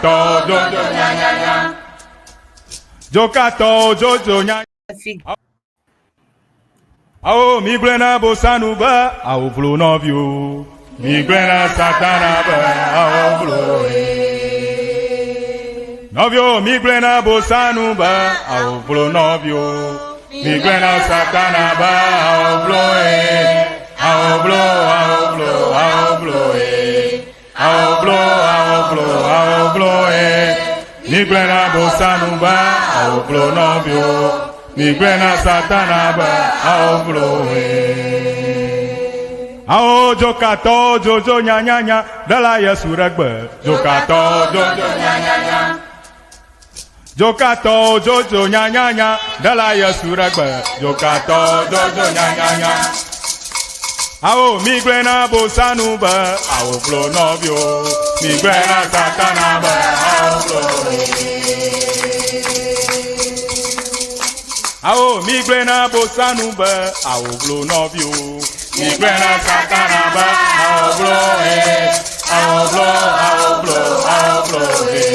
Dzokatɔwo dzodzo nyanyanya. Dzokatɔwo dzodzo nya. Awo mi gblẽ na bosanu be awo vlo nɔviwo. Mi gblẽ na satana be awo vlo. Nɔviwo mi gblẽ na bosanu be awo vlo nɔviwo. Mi gblẽ na satana be awo vlo ye. Awo vlo awo vlo awo vlo ye. Awo vlo awo vlo awo vlo ye. Mi gblẽ na bosanu be awo vlo nɔviwo. Mi gblẽ na satana be awo vlo ye. Awo dzokatɔwo dzodzo nyanyanya ɖela Yesu ɖe gbe. Dzokatɔwo dzodzo nyanyanya. Dzokatɔwo dzodzo nyanyanya ɖela Yesu ɖe gbe. Dzokatɔwo dzodzo nyanyanya. Awo mi gblẽ na bosanu be awo vlo nɔviwo. Mi gblẽ na satana be awo vlo. Awo mi gblẽ na bosanu be awo vlo nɔviwo. Mi gblẽ na satana be awo vlo ye. Awo vlo awo vlo awo vlo ye.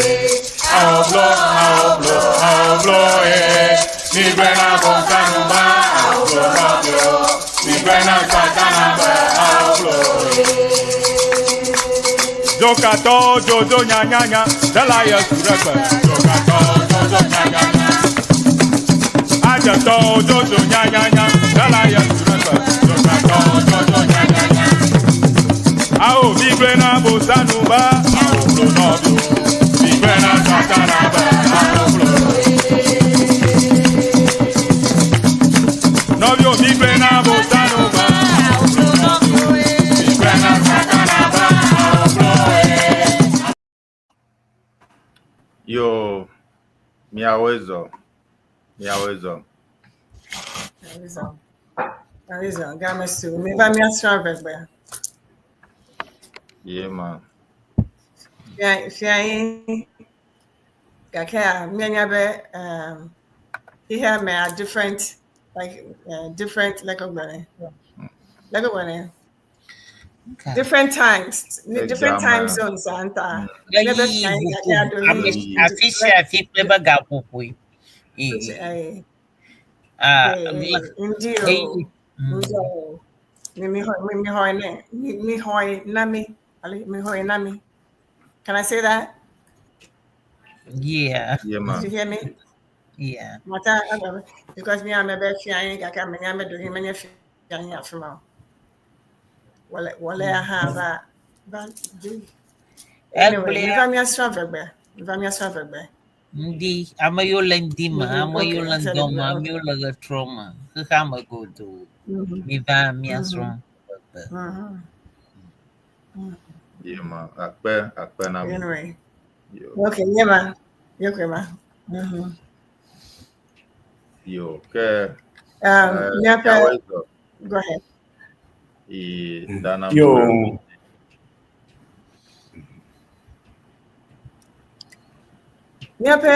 Awo vlo awo vlo awo vlo ye. Mi gblẽ na bosanu be awo vlo nɔviwo. Mi gblẽ na satana be awo vlo ye. Dzokatɔwo dzodzo nyanyanya ɖela Yesu ɖe gbe. Dzokatɔwo dzodzo nyanyanya. Adzetɔwo dzodzo nyanyanya ɖela Yesu ɖe gbe. Dzokatɔwo dzodzo nyanyanya. Awo mi gblẽ na bosanu be awo vlo nɔviwo. Mi gblẽ na satana be awo vlo. Nɔviwo mi gblẽ na bosanu be awo vlo nɔviwo. Mi gblẽ na satana be awo vlo. Yo, miawoe zɔ. Miawoe zɔ. Awizɔ. Awizɔ. Game su. Mi va míasrɔ̃ avegbea. Ye ma. Fia fia ye gake míanya be xexea mea different like different like ogbene. Like ogbene. Different times, different time zones anta. Ɣeyiɣi vovovo, ame afi sia afi kple eƒe gaƒoƒoe. Ee. Ah, Ndi o. ɣeyiɣi. Ndi o. Mi mi mi mi hɔe ne mi mi hɔe na mi. Ali mi hɔe na mi. Can I say that? Yeah, Ye ma. Did you hear me? yeah. Mata because me I'm a bit fia gake me nya me do him me fia afi ma. Wale wale aha va va do. Anyway, mi Egblẽ va míasrɔ̃ avegbe. Mi va míasrɔ̃ avegbe. ŋdi, ame yiwo le ŋdi me, ame yiwo Okay, le I said ŋdɔ it. me, ame Okay. yiwo le ɣetrɔ me, xexea me godoo. Mi va míasrɔ̃ ʋegbe. Ye ma. Akpe akpe na mi. Anyway. Yo. Okay, yeah, ma. Okay, ma. Yo. Ke Míaƒe miawoe zɔ. go ahead. I dana Yo, Míaƒe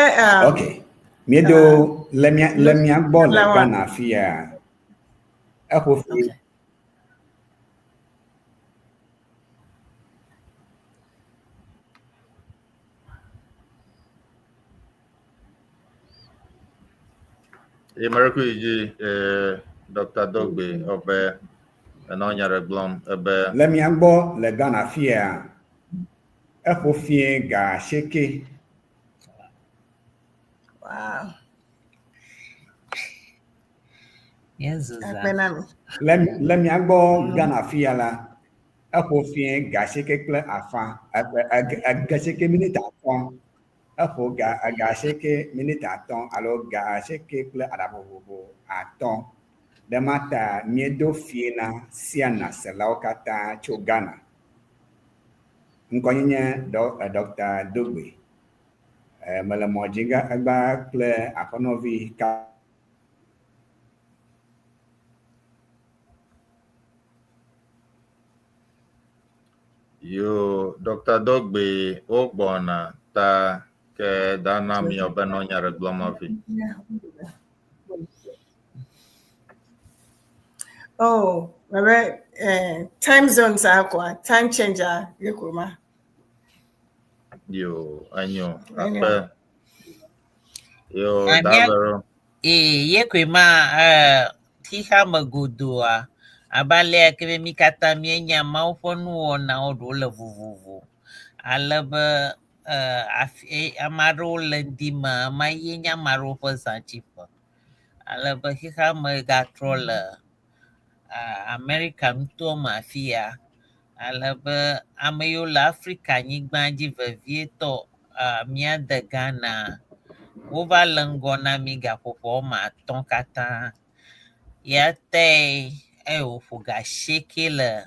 okay. Míeɖo le mía le mía gbɔ le Lawa. Ghana fia. Eƒo fi Okay. Ye mereku yi dzi Dr. Dogbe ɔbe enɔ nya ɖe gblɔm ebe le mía gbɔ le Ghana fia. Eƒo fie ga asieke. Wow. Míezu zã. Akpe na mi. Le le mía gbɔ Ghana fia la, eƒo fie ga asieke kple afã. Ga asieke miniti atɔ̃. Eƒo ga ga asieke miniti atɔ̃ alo ga asieke kple aɖaʋoʋoʋo atɔ̃. Ɖe ma ta míedo fie na Siana selawo katã tso Ghana. Ŋkɔnye nye Dr. Dogbe. Mele mɔ dzi egba kple aƒenɔvi ka. Yo, Dr. Dogbe wogbɔna ta ke dana mi ɔbe nɔ nya ɖe gblɔm hafi. Oh, maybe time zones are time changer. Yo, enyo, akpe. Yo, Ah, mía- davero. Ee, ye koe ma eh, xexea me godoa, abe alea ke be mí katã míenya Mawu ƒe nuwɔnawo ɖewo le vovovo. Ale be eh, afi, eh, ame aɖewo le ŋdi me, ame ye nye ame aɖewo ƒe zãtsiƒe. Ale be xexea me gatrɔ le ah, Amerika nutoa me afi ya. Ale be ame yiwo le Afrika nyigba dzi vevietɔ ah, mía de Ghana, wova le ŋgɔ na mí gaƒoƒo woame atɔ̃ katã. Ya tae eye wòƒo ga asieke le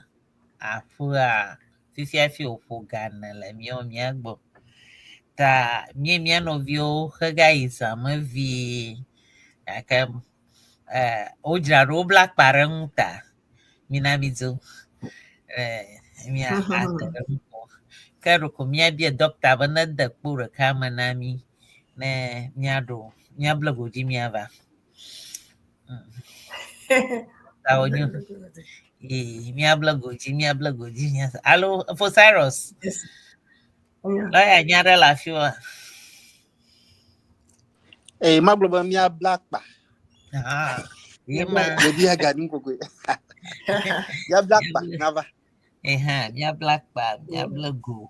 aƒea fifia hafi wòƒo ga ene le míawo mía gbɔ. Ta mí mía nɔviwo hegayi zã me vie gake eh, wodzra ɖo wobla akpa ɖe eŋu ta mina midzo eh, mía ate ɖe eŋu kpɔ. Ke ɖeko míabia ɖɔkta be nede kpo ɖeka me na mí ne míaɖo míable godzi míava. Ta wònyo. Ee, míable godzi míable godzi míava. Alo Fo Cyrus, Yes. Enyo. lɔya nya ɖe le afi wa. Ee, magblɔ be míabla akpa. Ah, ye ma. Ɖevi ya gaɖu kokoe. Míabla akpa nava. Eha, míabla akpa, míable go.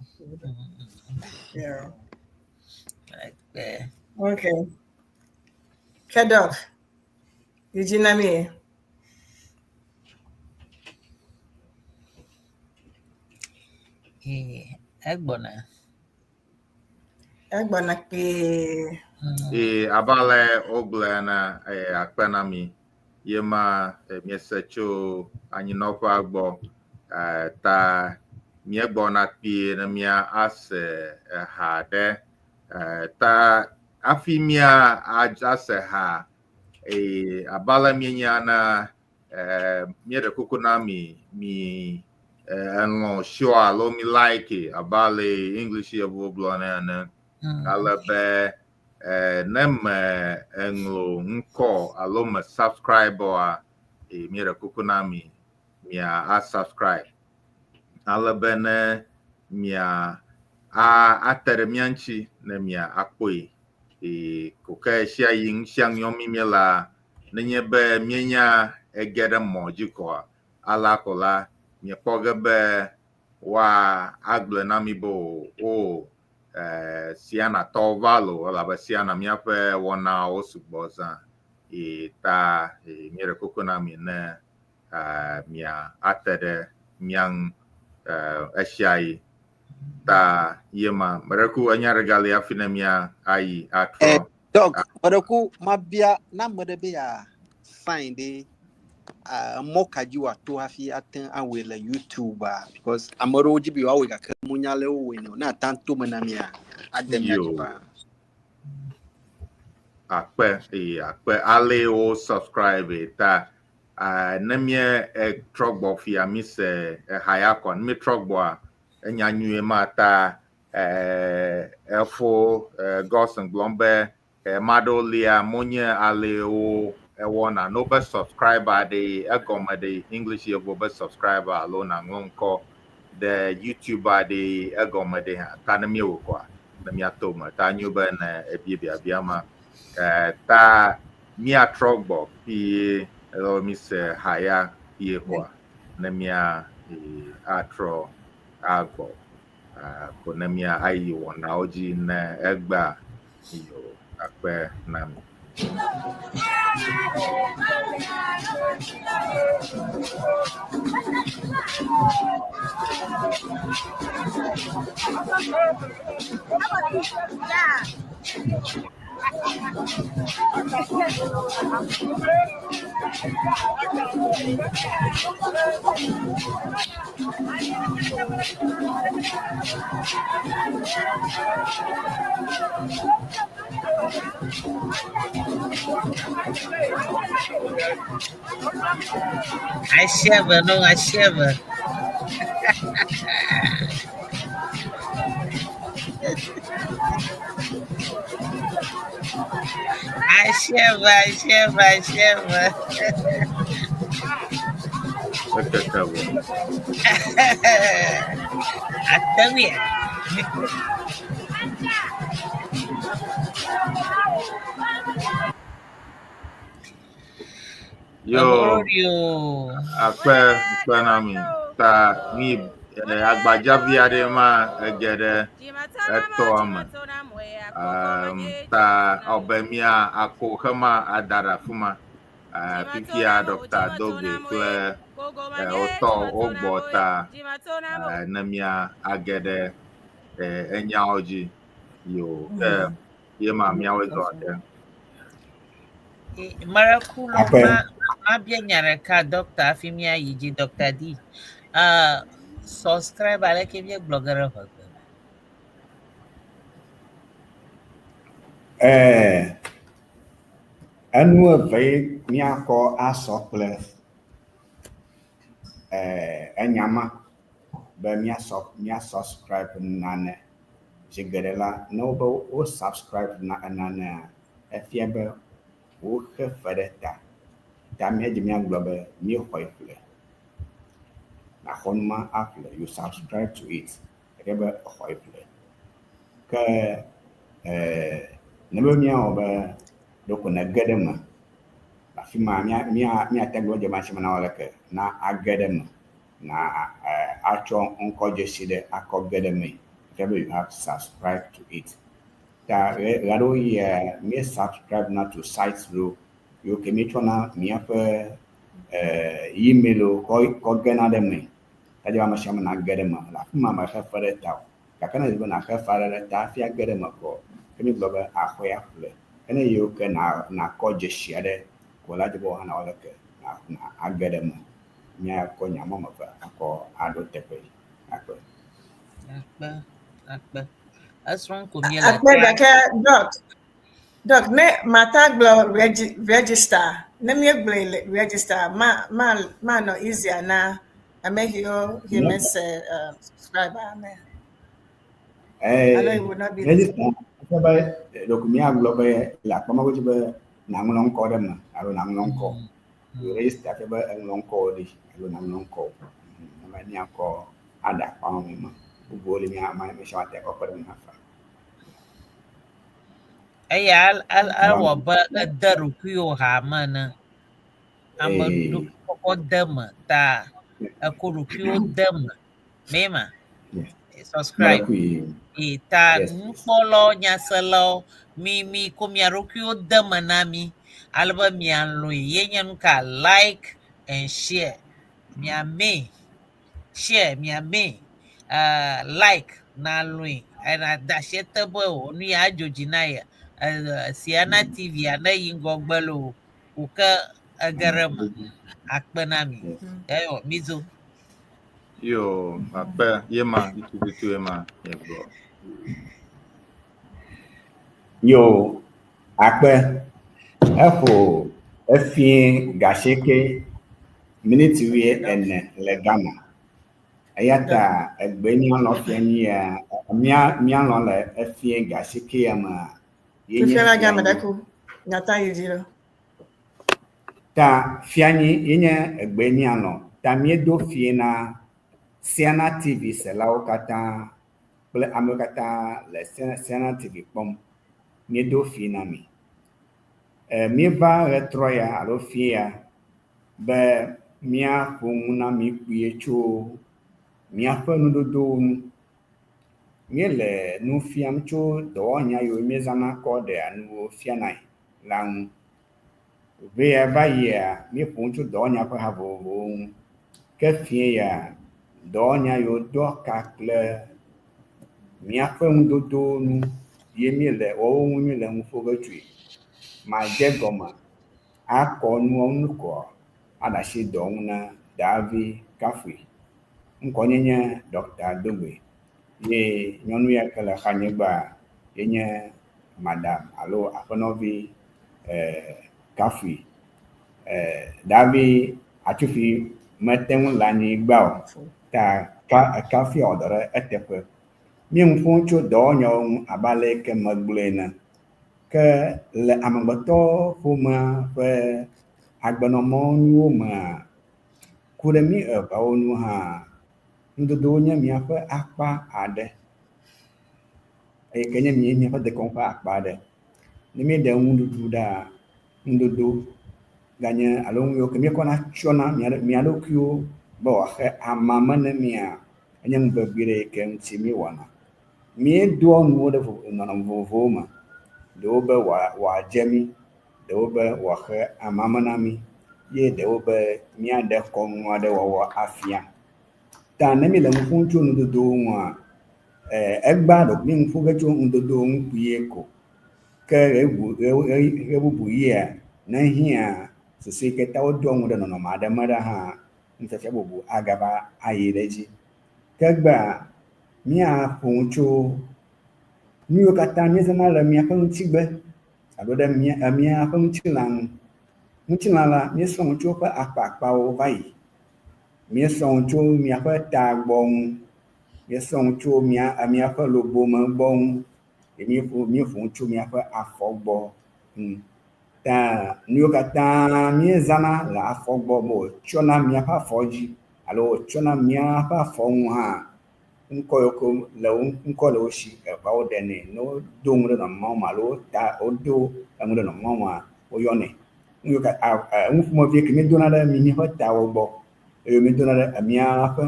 Yeah. Eh, Okay. Ke doc, yi na mi. Eh, egbɔna. Egbɔna kpee. E abe ale wogblɔe ene, e, akpe na mi. Ye ma e, miese tso anyinɔƒea gbɔ. E, ta míegbɔna kpuie ne mía ase eha ɖe. E, ta hafi mía ase ha, e, abe ale míenya na e, míeɖe kuku na mi, mi e, elɔ̃ show alo mi like abe ale English yevuwo gblɔnɛ ene. Ale be eh, ne me eŋlɔ ŋkɔ alo me subscribe oa, e, míeɖe kuku na mi mia a subscribe. Ale be ne mia a ate ɖe mía ŋuti ne mia akpɔe. E, ko ke sia yi nu sia nu yɔm mi míelea, nenye be míenya ege ɖe mɔ dzi koa, alea ko la, miekpɔ ge be woa agblɔe na mi be o, o eh, Siana tɔwo va lo elabe Siana míaƒe wɔnawo sugbɔ zã. E, ta e, míeɖe kuku na mi ne eh, mia ate ɖe mía ŋu eh, esia yi. Ta ye ma, meɖe ku enya ɖe gali hafi ne mía ayi Eh, atrɔ. Doc, meɖe ku mabia na ame ɖe be ya sign ɖe ah, mɔ ka dzi wòato hafi ate ŋu awɔe le YouTube a because ame ɖewo dzi be yewoawɔe gake munya le wowɔe ne o. Ne ate ŋu to me na mia, ade mia dzi Yo. paa. Akpe eye akpe ale wo subscribe e ta ah, ne mie trɔ gbɔ fia mi se eha ya kɔ ne mi trɔ gbɔa enya nyuie ma ta eh, efo eh, Godson gblɔm be eh, maɖewo lia monye ale wo ewɔna no be subscriber ɖe egɔme ɖe English yevo be subscriber alo nàŋlɔ ŋkɔ ɖe YouTube ɖe egɔme ɖe hã ta ne miewɔ kɔa ne miato me ta nyo be ne ebie biabia ma eh, ta míatrɔ gbɔ kpuie elo mi se ha ya kpuie kɔa ne mía eh, atrɔ agbɔ ah, ko ne mía ayi wɔnawo dzi ne egbea yo akpe na mi. I shiver, no, I shiver. I shiver, I shiver, I shiver. Ekeke vɔ. Atawia. Yo, Ehorio. akpe akpe na mi. Ta mi agbadzavi aɖe ma ege ɖe etɔa me. Ta ɔbe mia ako xema ada ɖe afi ma. Fifia Dr. Dogbe kple wotɔ wogbɔ ta ne mia age ɖe enyawo dzi. Yo, ke ye ma miawoe zɔ ɖe. Marakulo Akpe. ma mabia nya ɖeka dɔkta hafi míayi dzi dɔkta D. Subscribe aleke míegblɔ ge ɖe ʋegbe me. Enu eve ye míakɔ asɔ kple enya ma be míasɔ mía subscribe nane. Zi geɖe la, ne wobe wo subscribe na enanea, efia be woxe fe ɖe ta. Ta míadzi míagblɔ be míexɔe ƒle. Nàxɔ nu ma aƒle. You subscribe to it. Efia be exɔe ƒle. Ke ne be míawɔ be ɖeko nège ɖe eme, le afi ma mía mía míate ŋu dze masi me na wò leke na age ɖe eme na atsɔ ŋkɔdzesi ɖe akɔ ge ɖe eme. Efia be you have subscribed to it. Ta ɣeaɖewoɣia mí subscribe na to sites ɖewo yiwo ke míetsɔna míaƒe emailwo kɔ gena ɖe eme. Ta dze be ame sia ame nage ɖe eme. Le afi ma mexe fe ɖe ta o. Gake ne edzi be nàxe fe aɖe ɖe ta hafi age ɖe eme kɔ, ke mígblɔ be axɔe aƒle. Ke ne yiwo ke na nakɔ dzesi aɖe ko la dze be wò hã nawɔ leke na na age ɖe eme. Míakɔ nya ma ame eve akɔ aɖo teƒe. Akpe. Akpe, akpe. Esrɔ̃m ko míele Akpe ta. gake doc, doc ne mata gblɔ register, ne míegblɔe le register, ma ma manɔ easier na ame yiwo he mese subscribe ame. Alo it would not be the Register efia be ɖeko míagblɔ be le akpa ma godzi be nàŋlɔ ŋkɔ ɖe eme alo nàŋlɔ ŋkɔ. Register fia be eŋlɔ ŋkɔwò ɖi alo nàŋlɔ ŋkɔwò. Ame míakɔ aɖe akpa me ma. Bubuwo li mía ame sia ame ate kɔ kpe ɖe ŋu hafi. Eya ewɔ be ede ɖokuiwò hame ene. Ame ɖokuikɔkɔ de eme ta eko ɖokuiwo de eme. Mema. Subscribe. Mɔkui. E ta Yes. nukpɔlawo, nyaselawo, mi mi ko mia ɖokuiwo de eme na mi ale be mialɔ̃e. Ye nye nu ka like and share. Miame share, miame like na lɔ̃e. Ena da asi ete be o nu ya adzo dzi na ye. Siana TV a ne yi ŋgɔgbe loo ko ke ege ɖe eme. Akpe na mi. Yes. Eyo midzo. Yo, akpe ye ma tututu ye ma ye gbɔ. Yo, akpe. Eƒo efie gasieke miniti 40 le Ghana. Eya ta egbe míalɔ fia nyi ya mía míalɔ le efie gasieke ya mea. Ye nye Fifia la game fianyi. ɖe ku. Nyata yi dzi ɖo. Ta fianyi ye nye egbe míalɔ. Ta míedo fie na Siana TV selawo katã kple amewo katã le Siana TV kpɔm. Míedo fie na mi. Míeva ɣetrɔ ya alo fie ya be míaƒo nu na mi kpuie tso míaƒe nudodowo ŋu. Míele nu fiam tso dɔwɔnya yiwo míezãna kɔ ɖea nuwo fianae la ŋu. Ʋe ya va yia, míeƒo nu tso dɔwɔnya ƒe ha vovovowo ŋu. Ke fie ya, dɔwɔnya yiwo doa ka kple míaƒe nudodowo ŋu ye míele woawo ŋu míele nu ƒo ge tsoe. Madze gɔme akɔ nuawo ŋu kɔ aɖe asi dɔ ŋu na Davi Kafui. Ŋkɔnye nye Dr. Dogbe ye nyɔnu ya ke le xanyegbea ye nye madam alo aƒenɔvi Kafui. Davi Atsufi mete ŋu le anyigba o ta Kafui wɔ dɔ ɖe eteƒe. Míe nu ƒom tso dɔwɔnyawo ŋu abe ale yi ke megblɔe ene. Ke le amegbetɔ ƒomea ƒe agbenɔmɔnuwo mea, ku ɖe mí eveawo nu hã, nudodowo nye míaƒe akpa aɖe eye ke nye míaƒe dekɔnu ƒe akpa aɖe. Ne míeɖe nuɖuɖu ɖa, nudodo. ganye alo nu yiwo ke míekɔna tsyɔna mía ɖokuiwo be wòaxe amame ne mía, enye nu vevi ɖe yi ke ŋuti míewɔna. Míedoa nuwo ɖe nɔnɔme vovovowo me. Ɖewo be wòadze mí, ɖewo be wòaxe amame na mí ye ɖewo be míaɖe kɔnu aɖe wɔwɔ afia. Ta ne míele nu ƒom tso nudodowo ŋua, egbea ɖeko mí nu ƒo ge tso nudodowo ŋu kpuie ko. Ke ɣebubuɣia, ne ehiã susu yi ke ta wodoa nu ɖe nɔnɔme aɖe me ɖa hã, nufiafia bubu agava ayi ɖe edzi. Ke egbea, míaƒo nu tso nu yiwo katã míezãna le míaƒe ŋutigbe alo ɖe míaƒe ŋutilã ŋu. Ŋutilã la, míesrɔ̃ nu tso eƒe akpaakpawo va yi. Míesrɔ̃ nu tso míaƒe ta gbɔ ŋu, míesrɔ̃ nu tso míaƒe lobome gbɔ ŋu, eye míeƒo nu tso míaƒe afɔ gbɔ ŋu. Ta nu yiwo katã míezãna le afɔ gbɔ be wòtsyɔna míaƒe afɔ dzi alo wòtsyɔna míaƒe afɔ ŋu hã, ŋkɔ yiwo ke le wo ŋkɔ le wo si eva woɖenɛ. Ne wodo nu ɖe nɔnɔme mawo me alo wota wodo enu ɖe nɔnɔme mawo mea, woyɔnɛ. Nu yiwo katã nu ƒomevi ke míedona ɖe míaƒe tawo gbɔ eye míedona ɖe míaƒe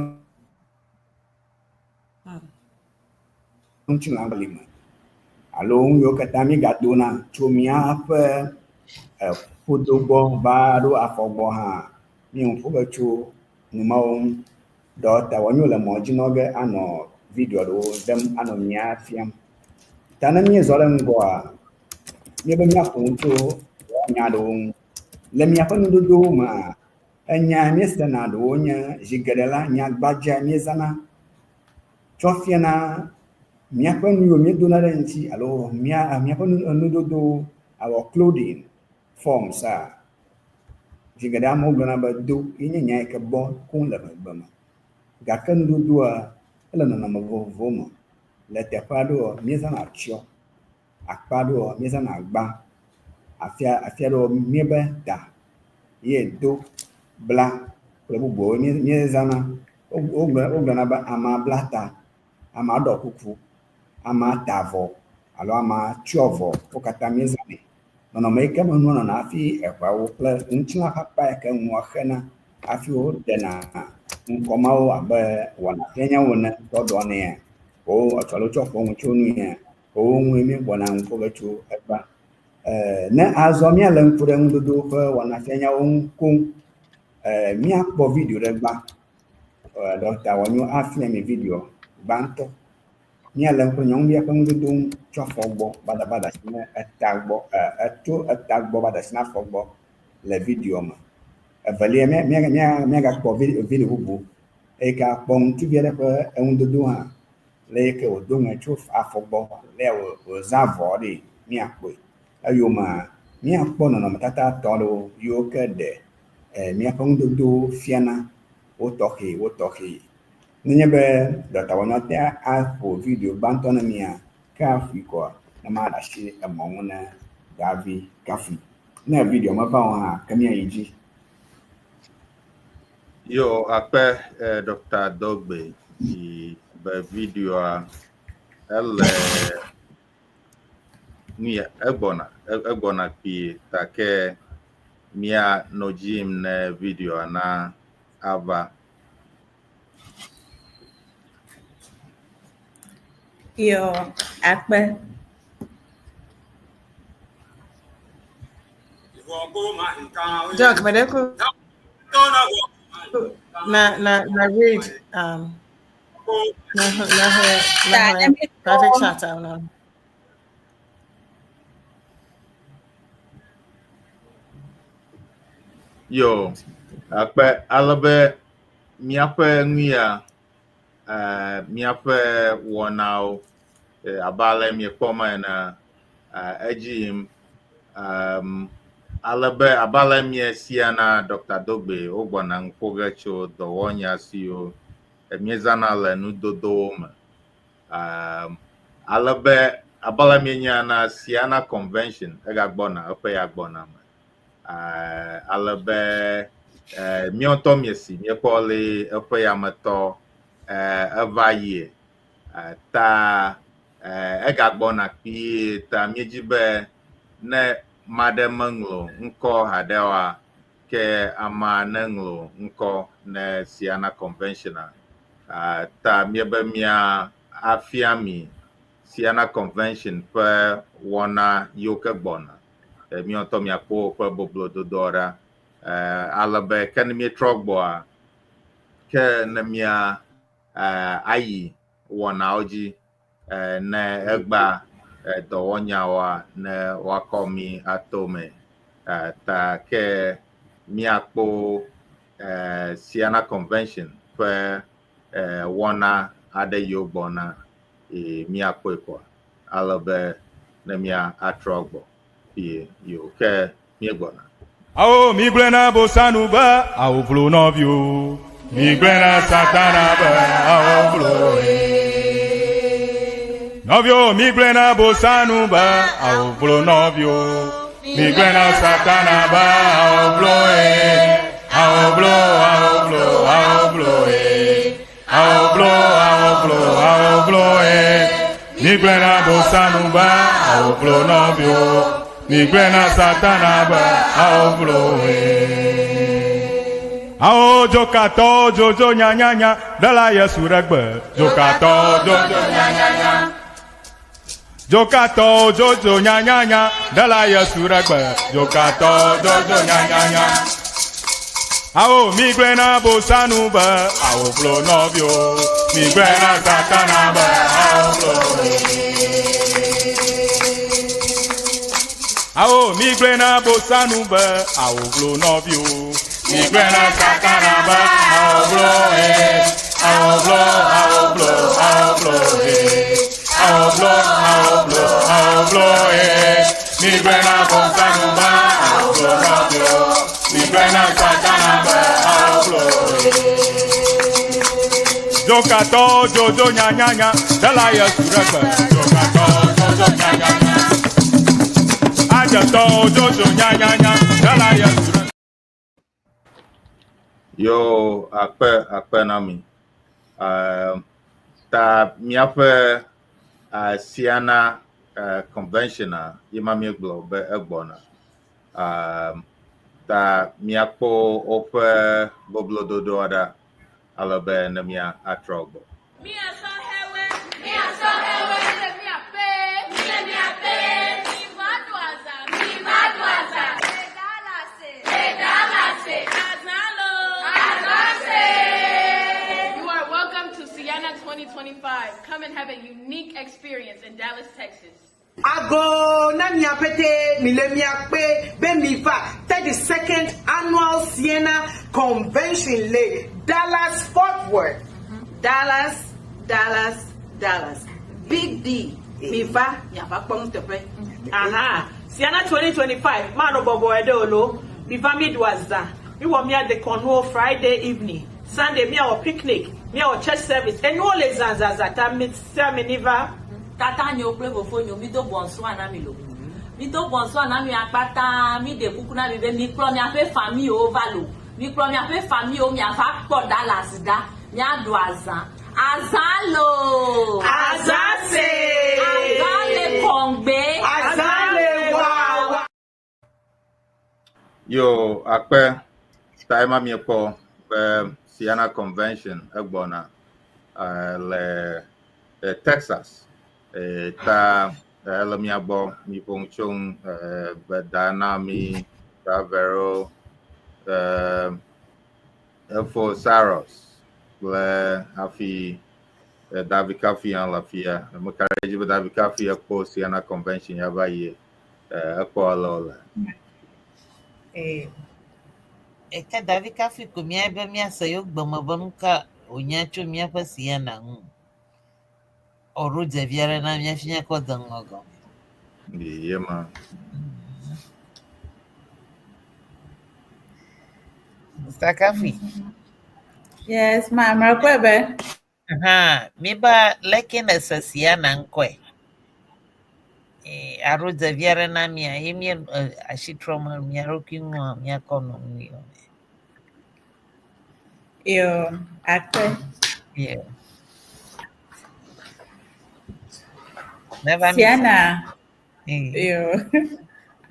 ŋutilã li me alo nu yiwo katã míegadona tso míaƒe ƒodo gbɔ va ɖo afɔ gbɔ hã, míenu ƒo ge tso nu mawo ŋu. Ɖɔkta Wɔnyo le mɔ dzi nɔ ge anɔ video aɖewo ɖem anɔ mía fiam. Ta ne míezɔ ɖe ŋgɔa, míebe míaƒo nu tso nya aɖewo ŋu. Le miaƒe nudodowo mea, enya míesena ɖewo nye zi geɖe la, nya gbadza míezãna tsɔ fiana míaƒe nu yiwo míedona ɖe ŋuti alo míaƒe nudodowo, our clothing forms a, zi geɖe amewo gblɔna be do ye nye nya yi ke bɔ koŋ le ʋegbe me. Gake nudodoa, ele nɔnɔme vovovowo me. Le teƒe aɖewoa, míezãna atsyɔ, akpa aɖewoa, míezãna agba, afia afi aɖewoa, míebe ta ye do, bla kple bubuawo míezãna. Wogblɔna be amea bla ta, amea ɖɔ kuku, amea ta avɔ alo amea tsyɔ avɔ. Wo katã míezãnɛ. Nɔnɔme yi ke me nua nɔna hafi eŋeawo kple ŋutilã ƒe akpa yi ke nua xena hafi woɖena ŋkɔ mawo abe wɔnafianyawo ene tsɔ ɖɔnɛa, wo alo tsɔ ƒoa nu tso nuya, wowo ŋue míegbɔna nu ƒo ge tso egbea. Ne azɔ míalé ŋku ɖe nudodo ƒe wɔnafianyawo ŋu koŋ, míakpɔ video ɖe gbã. Ɖɔkta Wɔnyo afia mi videoa gbãtɔ. Míalé ŋku ɖe nyɔnuvia ƒe nudodo ŋu tso afɔ gbɔ va da asi ne eta gbɔ, tso eta gbɔ va da asi na afɔ gbɔ le videoa me. Evelia, míagakpɔ video bubu eyi ke akpɔ ŋutsuvi aɖe ƒe enudodo hã le eyi ke wòdo ŋe tso afɔ gbɔ le wòzã avɔ ɖi míakpɔe. Eyomea, míakpɔ nɔnɔmetata etɔ̃ aɖewo yiwo ke ɖe míaƒe nudodowo fiana wo tɔxɛ wo tɔxɛ. Nenye be ɖɔkta wɔnɔ ate aƒo video gbãtɔ ne mía, ke aƒoe kɔa, ne maɖe asi emɔ ŋu ne Davi Kafui. Ne video meva o hã, ke míayi dzi. Yo, akpe Dr. Dogbe si be videoa ele nuya egbɔna egbɔna kpuie ta ke mía nɔ dzi yim ne videoa na ava. Yo, akpe. Doc, meɖe na read na private chat na. Yo, akpe ale be míaƒe nu ya, míaƒe wɔnawo abe ale miekpɔ me ene, edzi yim. Ale be abe ale míesia na Dr. Dogbe wogbɔna nu ƒo ge tso dɔwɔnya siwo míezãna le nudodowo me. Ale be abe ale míenya na Siana Convention egagbɔna eƒe ya gbɔna me. Ale be míawo ŋutɔ míesi míekpɔ le eƒe yametɔ eva yie ta egagbɔna kpuie ta míedzi be ne maɖe meŋlɔ ŋkɔ haɖe oa, Ke amea neŋlɔ ŋkɔ ne Siana Convention a. Ta míebe mía afia mi Siana Convention ƒe wɔna yiwo ke gbɔna. Míawo ŋutɔ miakpɔ woƒe boblododoa ɖa. Ale be ke ne míetrɔ gbɔa, ke ne mía ayi wɔnawo dzi ne egba dɔwɔnyawoa ne woakɔ mi ato me. Ta ke míakpɔ Siana Convention ƒe wɔna aɖe yiwo gbɔna míakpɔe kɔa ale be ne mía atrɔ gbɔ kpuie yiwo ke míegbɔna. Awo mi gblɔe na Bosanu be awo vlo nɔviwo. Mi gblɔe na Satana be awo vlo nɔviwo. Mi gblɔe na Bosanu be awo vlo nɔviwo. Mi gblɔe na Satana be awo vlo awo vlo awo vlo awo vlo awo vlo awo vlo awo vlo Mi gblɔe na Bosanu be awo vlo nɔviwo. Mi gblɔe na Satana be awo vlo Awo dzokatɔwo dzodzo nyanyanya ɖela Yesu ɖe gbe. Dzokatɔwo dzodzo nyanyanya. Dzokatɔwo dzodzo nyanyanya ɖela Yesu ɖe gbe. Dzokatɔwo dzodzo nyanyanya. Awo mi gblɔe na Bosanu be awo vlo nɔviwo. Mi gblɔe na Satana be awo vlo. Awo mi gblɔe na Bosanu be awo vlo nɔviwo. Mi gblɔe na Satana be awo vlo awo vlo awo vlo awo vlo awo vlo awo vlo awo vlo Mi gblɔe na Bosanu be awo vlo nɔviwo. Mi gblɔe na Satana be awo vlo Dzokatɔwo dzodzo nyanyanya ɖela Yesu ɖe gbe. Dzokatɔwo dzodzo nyanyanya. Adzetɔwo dzodzo nyanyanya ɖela Yesu ɖe gbe. Yo akpe akpe na mi. Ta míaƒe Siana Convention a ye ma míegblɔ be egbɔna. Ta míakpɔ woƒe boblododoa ɖa ale be ne mía atrɔ gbɔ. You are welcome to Siena 2025. Come and have a unique experience in Dallas, Texas. Ago na mia pete mi le mia kpe be mi va 32nd Annual Siena Convention le Dallas Fort Worth. Dallas, Dallas, Dallas. Big D. Mi va miava kpɔ nuteƒe. Aha. Siena 2025 manɔ bɔbɔe ɖe o lo. Mi va mi ɖu azã. Mi wɔ mia dekɔnuwo Friday evening. Sunday miawɔ picnic, miawɔ church service. Enuwo le zãzãzã ta mi sia mi ni va. Tata nyewo kple fofo nyewo, mido bonsoir na mi lo. Mido bonsoir na mi akpata, mi ɖe kuku na mi be mikplɔ miaƒe famillewo va lo. Mikplɔ miaƒe famillewo miava kpɔ Dallas ɖa, miaɖu azã. Azã lo! Azã se! Azã le kɔŋgbe! Azã le wawa! Yo akpe ta ema miekpɔ be Siena Convention egbɔna le Texas. Ta ele mia gbɔ miƒo nu tso ŋu be da na mi da Vero Efo Saros kple hafi David Kafi hã le afia. Meka ɖe edzi be David Kafi ekpɔ Siena Convention ya va yie. Ekpɔ ale wòle. Eke David Kafi ko mía be míase yewo gbeme be nu ka wònya tso míaƒe Siena ŋu. Ɔɖo dze vi aɖe na mía fi míakɔ de ŋgɔ gɔme. Ye ma. Mr. Kafi. Yes, ma, mrakpɔe. Aha, míba leke ne se Siena ŋkɔe. Aɖo dze vi aɖe na mía ye mía asi trɔm mía ɖokui ŋua míakɔ nɔ nu yɔ. Yo, akpe. Yeah. Neva mi Siena. Yo.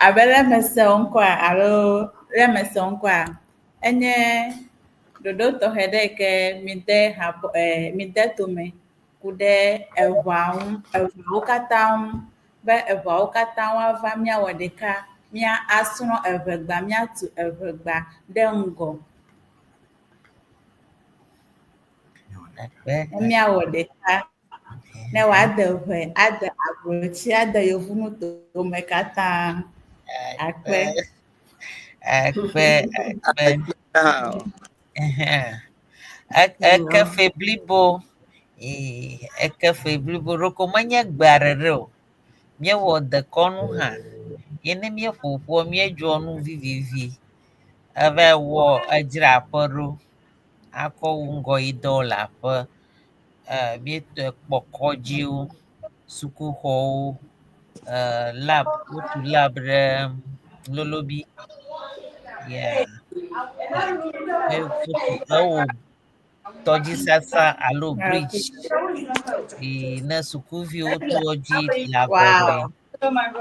Abe le mese ŋkɔa alo Le mese ŋkɔa, enye ɖoɖo tɔxɛ ɖe yi ke mide habɔ eh, mide tome ku ɖe eʋua ŋu, eʋuawo katã ŋu be eʋuawo katã woava míawɔ ɖeka mía asrɔ̃ eʋegba, míatu eʋegba ɖe ŋgɔ. Akpe. Ne míawɔ ɖeka ne wòade ʋe, ade ablotsi, ade yevunutowo me katã. Akpe. Akpe, akpe. Eke fe blibo. Ee, eke fe blibo ɖeko menye gbea ɖeɖe o. Míewɔ dekɔnu hã. Ye ne míeƒo ƒua, míedzɔ nu vivivi. Eva wɔ edzra aƒe ɖo akɔ wu ŋgɔyidɔwo le aƒe. E, míetɔ kpɔ kɔdziwo, sukuxɔwo, e, lab, wotu lab ɖe Lolobi. Yeah. E, wotu ewɔ tɔdzisasa alo bridge yi ne sukuviwo to edzi le agɔgɔe. Wow.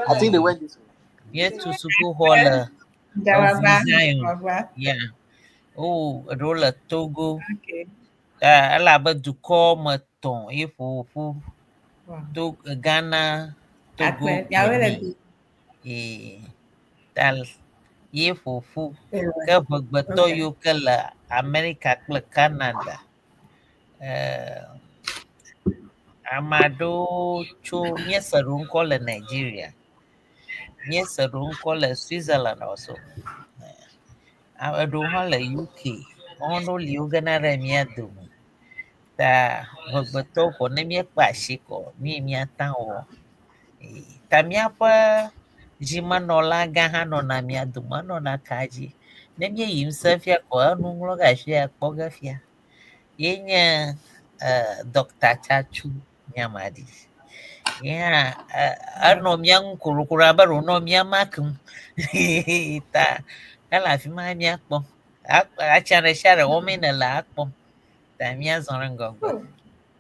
I think they went this way. Míetu sukuxɔ le Dawagba. Evu Zion. Dawagba. Yeah. Wowɔ eɖewo le Togo. Okay. Ta elabe dukɔ me tɔ̃ ye ƒo ƒu. Wow. To Ghana, Togo, Akpe. Miawoe le Benin. du. Ee, ta ye ƒo ƒu. Ewe. Ke ʋegbetɔ Okay. yiwo ke le Amerika kple Canada. Eh, ame aɖewo tso míese ɖewo ŋkɔ le Nigeria. Míese ɖewo ŋkɔ le Switzerland also. Ame ɖewo hã le UK. Woawo ɖewo li wogena ɖe mía dome. Ta ʋegbetɔwo ko ne míekpe asi kɔ nu yi míate ŋu awɔ. Ee, ta míaƒe zimenɔla gã hã nɔna mía dome. Enɔna ka dzi. Ne míeyi ŋusẽ fia ko enu ŋlɔ ge afi ya kpɔ ge fia. Ye nye eh, Dr. Tsatsu Nyamadi. Ye hã eh, enɔ mía ŋu korokoro abe ɖe wònɔ mía mark ŋu. Ta ele afi ma míakpɔ. Atsia ɖe sia ɖe wɔmee nèle akpɔ. Ta míazɔ ɖe ŋgɔgbe.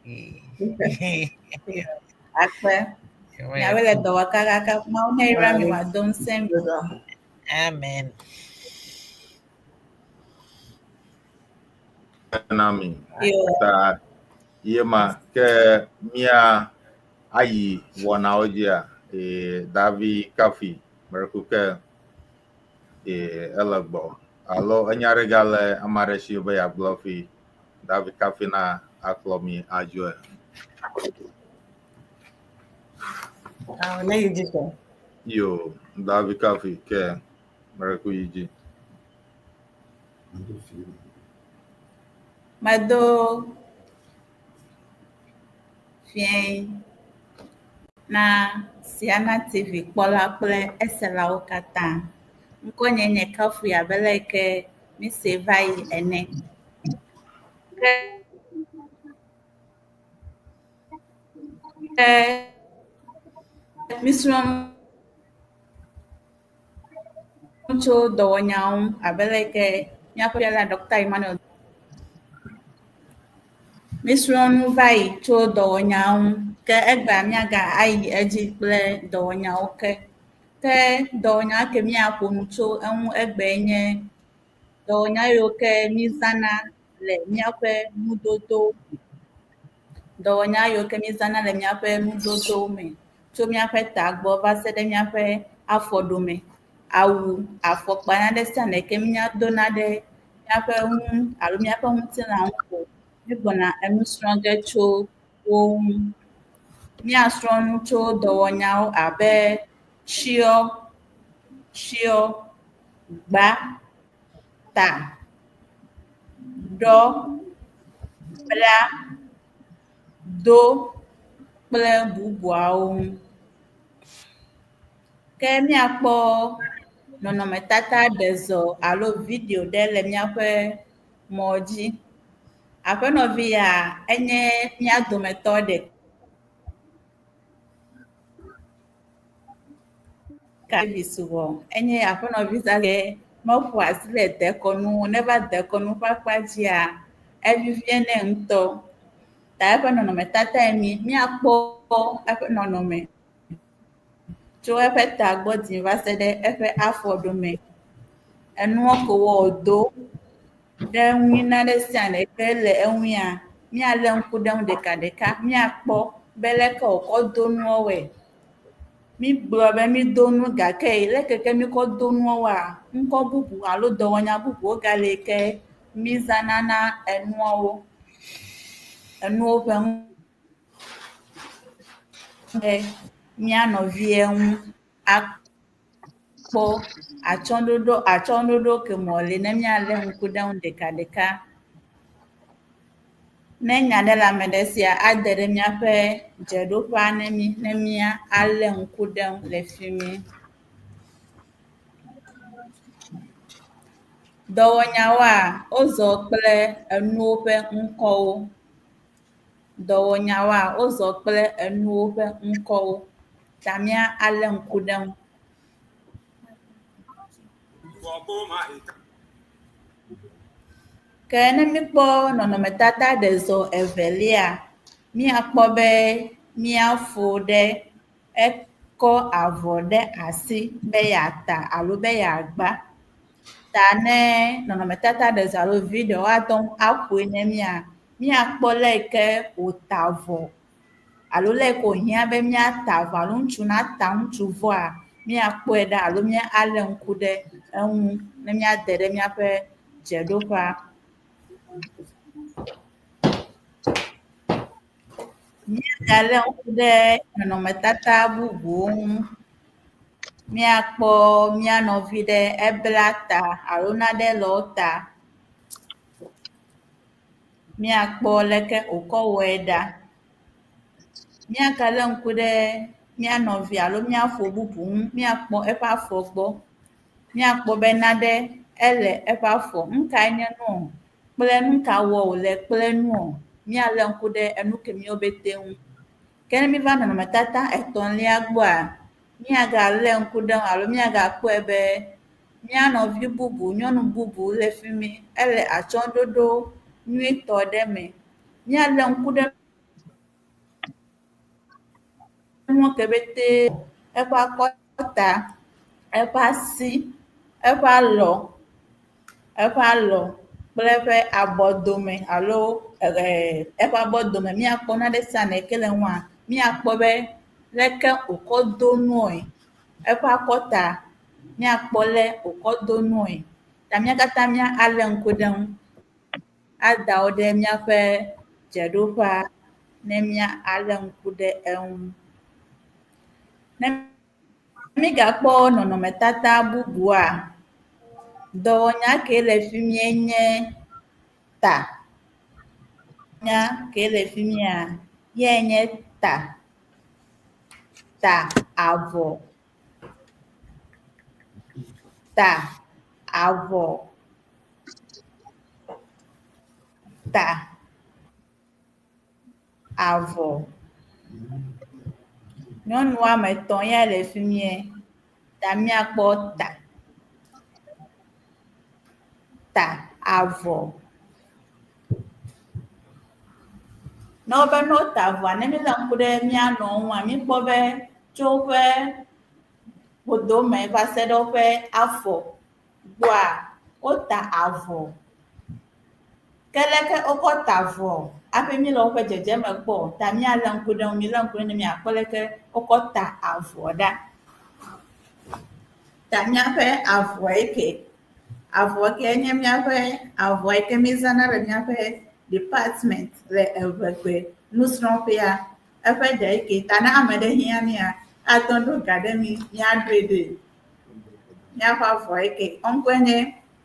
Ee. Okay. Yeah. Akpe. Miawoe le dɔ wɔ kakaka. Mawu ne yra mi wòado ŋusẽ mi. Amen. Na mi. Yo. Ta ye ma ke mía ayi wɔnawo dzia ee Davi Kafi mereku ke ee ele gbɔ alo enya ɖe gale ame aɖe si be yeagblɔ fi Davi Kafi na akplɔ mi adzoe. Ah, ne yi dzi kɔ. Yo Davi Kafi ke mereku yi dzi. Medo fiẽ na Siana TV kpɔla kple eselawo katã. Ŋkɔnye nye Kafui abe le yi ke mise va yi ene. Ke mísrɔ̃ nu tso dɔwɔnyawo ŋu abe le yi ke míaƒe fiala Dr. Emmanuel Mísrɔ̃ nu va yi tso dɔwɔnyawo ŋu ke egbea míaga ayi edzi kple dɔwɔnyawo ke. Ke dɔwɔnya ke míaƒo nu tso eŋu egbee nye dɔwɔnya yiwo ke mízãna le míaƒe nudodo me. Dɔwɔnya yiwo ke mízãna le míaƒe nudodo me tso míaƒe tagbɔ va se ɖe míaƒe afɔɖome. Awu, afɔkpa nane sia nane ke míadona ɖe míaƒe ŋu alo míaƒe ŋutilã ŋu ko míegbɔna enu srɔ̃ ge tso wo ŋu. Míasrɔ̃ nu tso dɔwɔnyawo abe tsiɔ, tsiɔ, gba, ta, ɖɔ, bla, do kple bubuawo ŋu. Ke míakpɔ nɔnɔmetata ɖe zɔ alo video ɖe le míaƒe mɔ dzi. Aƒenɔvi ya enye mía dometɔ ɖeka. Davis wɔ enye aƒenɔvi zazɛ meƒo asi le dekɔnu ŋu. Ne eva dekɔnu ƒe akpa dzia, evivie nɛ ŋutɔ. Ta eƒe nɔnɔmetata ye mi. Míakpɔ eƒe nɔnɔme tso eƒe tagbɔ dzi va se ɖe eƒe afɔɖome. Enuɔ ke wòdo ɖe ŋui naɖe sia ɖe ke le eŋuia, míalé ŋku ɖe eŋu ɖekaɖeka, míakpɔ be leke wòkɔ do nuawoe. Mígblɔ be mído nu gake leke ke míkɔ do nuawoa, ŋkɔ bubu alo dɔwɔnya bubuwo gale yi ke mízãna na enuawo. Enuwo ƒe ɖe mía nɔvia ŋu akpɔ atsyɔ̃ɖoɖo atsyɔ̃ɖoɖo ke me wòle ne míalé ŋku ɖe eŋu ɖekaɖeka. Ne nya ɖe le ame ɖe sia, ade ɖe míaƒe dzeɖoƒea ne mí ne míalé ŋku ɖe eŋu le fi mi. Dɔwɔnyawoa, wozɔ kple enuwo ƒe ŋkɔwo. Dɔwɔnyawoa, wozɔ kple enuwo ƒe ŋkɔwo ta míalé ŋku ɖe eŋu. Ke ne míkpɔ nɔnɔmetata ɖe zɔ evelia, míakpɔ be míafo ɖe ekɔ avɔ ɖe asi be yeata alo be yeagba. Ta ne nɔnɔmetata ɖe zɔ alo video woate ŋu aƒoe ne mía, míakpɔ le yi ke wòta avɔ alo le yi ke wòhiã be míata avɔ alo ŋutsu nata ŋutsuvɔa, míakpɔe ɖa alo míalé ŋku ɖe eŋu ne míade ɖe míaƒe dzeɖoƒea. Míagalé ŋku ɖe nɔnɔmetata bubuwo ŋu. Míakpɔ mía nɔvi ɖe ebla ta alo nane le wo ta. Míakpɔ leke wòkɔ wɔe ɖa. Míagalé ŋku ɖe mía nɔvi alo mía fo bubu ŋu. Míakpɔ eƒe afɔ gbɔ. Míakpɔ be nane ele eƒe afɔ. Nu kae nye nuɔ kple nu ka wɔ wòle kple nuɔ. Míalé ŋku ɖe enu kemiwo pete ŋu. Ke ne míva nɔnɔmetata etɔ̃lia gbɔa, míagalé ŋku ɖe eŋu alo míagakpɔe be mía nɔvi bubu, nyɔnu bubu le fi mi. Ele atsyɔ̃ɖoɖo nyuitɔ ɖe me. Míalé ŋku ɖe nua ke pete eƒe akɔta, eƒe asi, eƒe alɔ, eƒe alɔ kple eƒe abɔdome alo eƒe abɔdome. Míakpɔ nane sia nane ke le eŋua, míakpɔ be leke wòkɔ do nue. Eƒe akɔta, míakpɔ le wòkɔ do nue. Ta mía katã míalé ŋku ɖe eŋu ada wo ɖe míaƒe dzeɖoƒea ne míalé ŋku ɖe eŋu. Ne mígakpɔ nɔnɔmetata bubua, dɔwɔnya ke le fi mie nye ta. Nya ke le fi mia, yae nye ta. Ta avɔ. Ta avɔ. Ta avɔ. Nyɔnu woame etɔ̃ ya le fi mie ta míakpɔ ta. Ta avɔ. Ne wobe ne wota avɔa, ne míelé ŋku ɖe mía nɔwo ŋua, míkpɔ be tso woƒe ƒodome va se ɖe woƒe afɔ gbɔa, wota avɔ. Ke leke wokɔ ta avɔ hafi míele woƒe dzedzeme kpɔ o ta míalé ŋku ɖe eŋu. Milé ŋku ɖe eŋu ne miakpɔ leke wokɔ ta avɔ ɖa. Ta míaƒe avɔe ke. Avɔ ke nye míaƒe avɔ yi ke mízãna le míaƒe department le Eʋegbe nusrɔ̃ƒea. Eƒe ɖe ke ta ne ame ɖe hiã mía, ate ŋu aɖo ga ɖe mí míaɖoe ɖee. Míaƒe avɔ ye ke. Eŋkɔe nye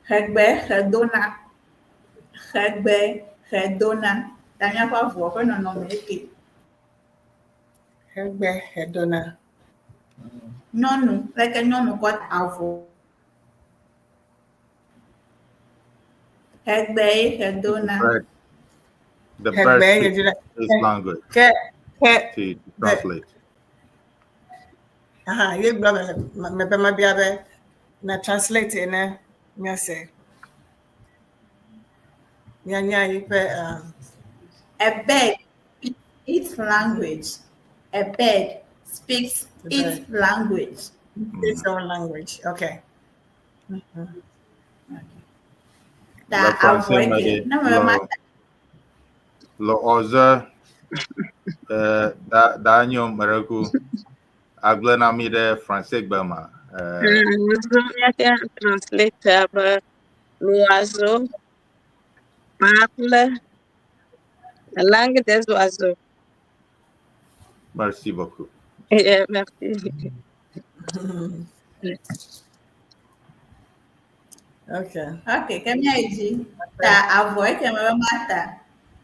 Xegbe Xedona. Xegbe Xedona. Ta míaƒe avɔ ƒe nɔnɔme ye ke. Xegbe Xedona. Nyɔnu, leke nyɔnu kɔ avɔ. Xegbe ye xedona. Bird. The bird Xegbe ye speaks xedona. his language Ke ke to translate. Aha, ye gblɔ me me be mabia be na translate ne míase. Míanya yiƒe A bird speaks its language. A bird speaks The its bird. language. Its own language. Okay. Ta Le avɔ français me eke ɖe, ne me le mata le 11 eh, da da nyo mereku agblẽ na mi ɖe français gbe ma. Eh, Míate translate be l'oiseau parle la langue des oiseaux. merci beaucoup. Yeah, merci. Okay. Ok, ke míayi dzi. Ta avɔ eke me be mata.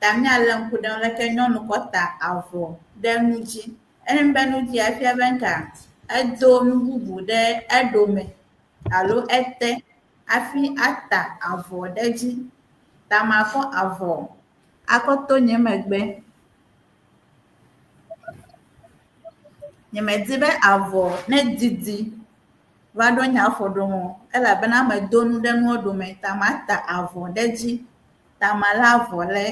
Ta míalé ŋku ɖe leke nyɔnu kɔ ta avɔ ɖe nu dzi. Ene be nu dzi efia be ŋka edo nu bubu ɖe eɖome alo ete hafi ata avɔ ɖe edzi. Ta makɔ avɔ akɔ to nye megbe. Nyemedi be avɔ ne didi va ɖo nye afɔ ɖome o elabena medo nu ɖe nua ɖome ta mata avɔ ɖe edzi. Ta malé avɔ le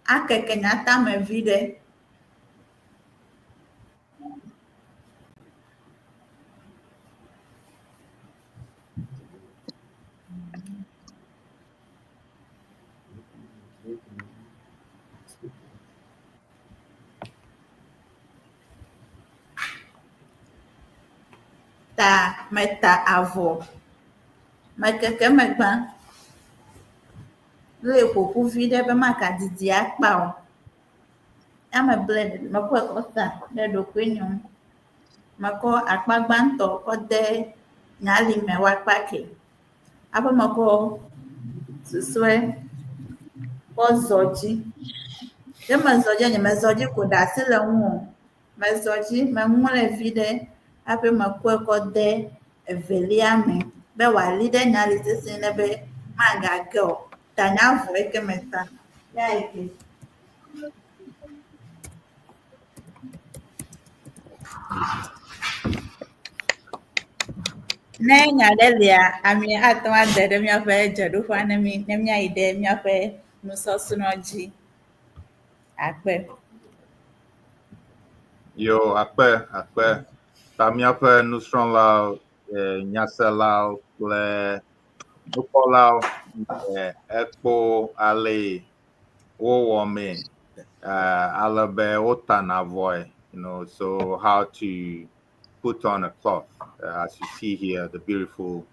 akeke nye atame viɖe. Ta meta avɔ. Mekeke megba. Lée ƒoƒu viɖe be magadidi akpa o. Ya meblɛ mekɔe kɔ sa ɖe ɖokuinye ŋu. Mekɔ akpa gbãtɔ kɔ de nye alime woakpa ke. Hafi mekɔ susɔe kɔ zɔ dzi. Ke mezɔ dzia, nyemezɔ dzi ko ɖe asi le ŋu o. Mezɔ dzi, meŋlɔe viɖe hafi mekɔe kɔ de evelia me be wòali ɖe nye ali sesĩe ɖe be magage o. Ta nye avɔ yi ke meta ya yi ke. Ne nya ɖe lia, ami ate ŋu ade ɖe míaƒe dzeɖoƒea ne mí ne míayi ɖe míaƒe nusɔsrɔ̃ dzi. Akpe. Yo, akpe, akpe. Ta míaƒe nusrɔ̃lawo, eh, nyaselawo kple nukpɔlawo eh, ekpo ale wowɔ mee ale be wotana avɔe, so how to put on a cloth, as you see here, the beautiful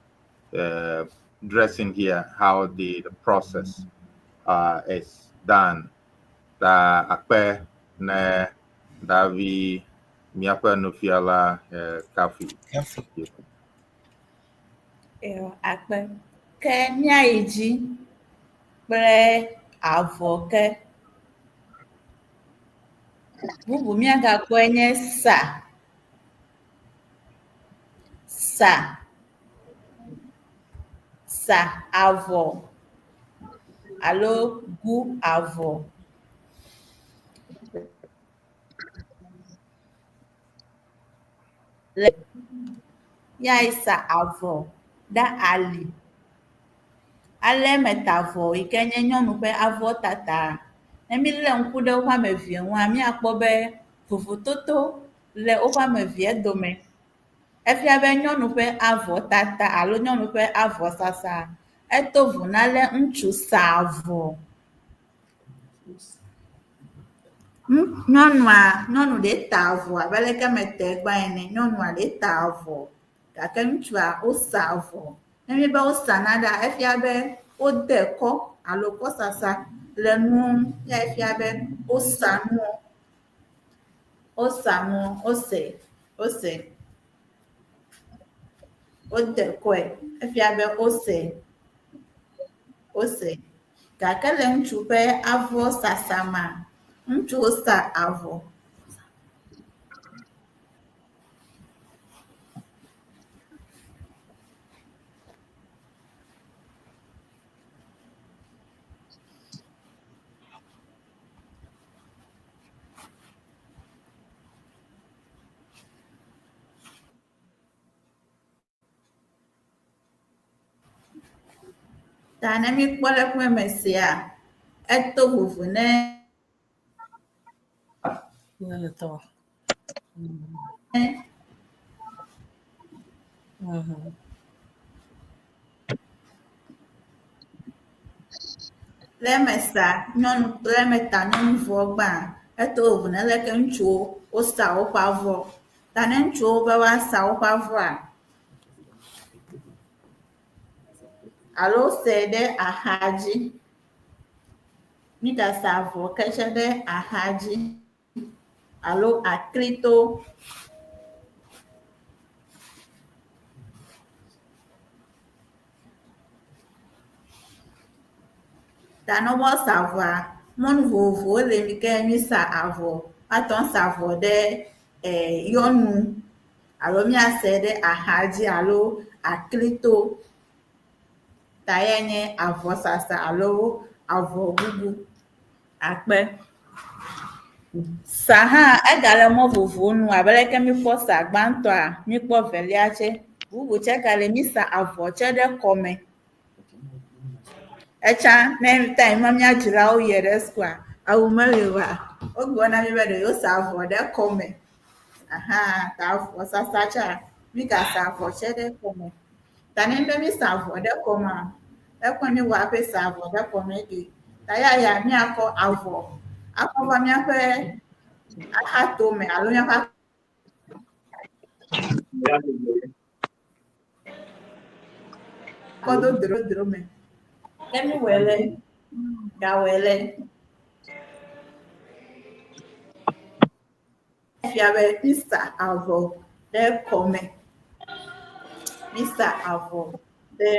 dressing here, how the process is done. Ta akpe ne Davi míaƒe nufiala Kafi. Kafi. Eyo, akpe. Ke míayi dzi kple avɔ ke. Bubu míagakpɔe nye sa. Sa. Sa avɔ alo gu avɔ. Le yae sa avɔ ɖe ali. Ale meta avɔ yi ke nye nyɔnu ƒe avɔ tata. Ne mílé ŋku ɖe woƒe ame evea ŋua, míakpɔ be vovototo le woƒe ame evea dome. Efia be nyɔnu ƒe avɔ tata alo nyɔnu ƒe avɔ sasa eto vo na ale ŋutsu sa avɔ. Nyɔnua, nyɔnu ɖe ta avɔ abe aleke mete gbã ene. Nyɔnua ɖe ta avɔ gake ŋutsua wosa avɔ. Ne míebe wosa naɖea, efia be wode kɔ alo kɔsasa le nuwo ŋu. Ya efia be wosa nuwo. Wosa nuwo, wose, wose. Wode kɔe. Efia be wose, wose. Gake le ŋutsu ƒe avɔ sasa mea, ŋutsuwo sa avɔ. Ta ne míekpɔ le ƒe me sia, eto vovo ne Le eme sa nyɔnu le eme ta nyɔnuvɔ gbã eto vovo ne leke ŋutsuwo wosa woƒe avɔ. Ta ne ŋutsuwo be woasa woƒe avɔa alo wosɛ ɖe axa dzi. Mígasa avɔ ke tsɛ ɖe axa dzi alo aklito. Ta ne wosa avɔa, mɔnu vovovowo le yi ke mísa avɔ. Woate ŋu asa avɔ ɖe yɔnu alo míasɛ ɖe axa dzi alo aklito. Ta yae nye avɔsasa alo avɔgugu akpe. Sa hã egale mɔ vovovowo nu abe leke míkpɔ sa gbãtɔa, míkpɔ velia tsɛ. Bubu tsɛ gale mísa avɔ tsɛ ɖe kɔme. Etsã ne time ma mía dzilawo yie ɖe sukua, awu meli oa, wogblɔ na mí be ɖe yewosa avɔ ɖe kɔme. Aha ta avɔsasa tsɛa, mígasa avɔ tsɛ ɖe kɔme. Ta ne be mísa avɔ ɖe kɔmea, ekpɔe míwɔ hafi sa avɔ ɖe kɔme ɖi. Ta ya ya míakɔ avɔ akɔ va míaƒe axatome alo míaƒe akɔdodrodro me. Ne míwɔe le, gawɔe le. Efia be mísa avɔ ɖe kɔme. Mísa avɔ ɖe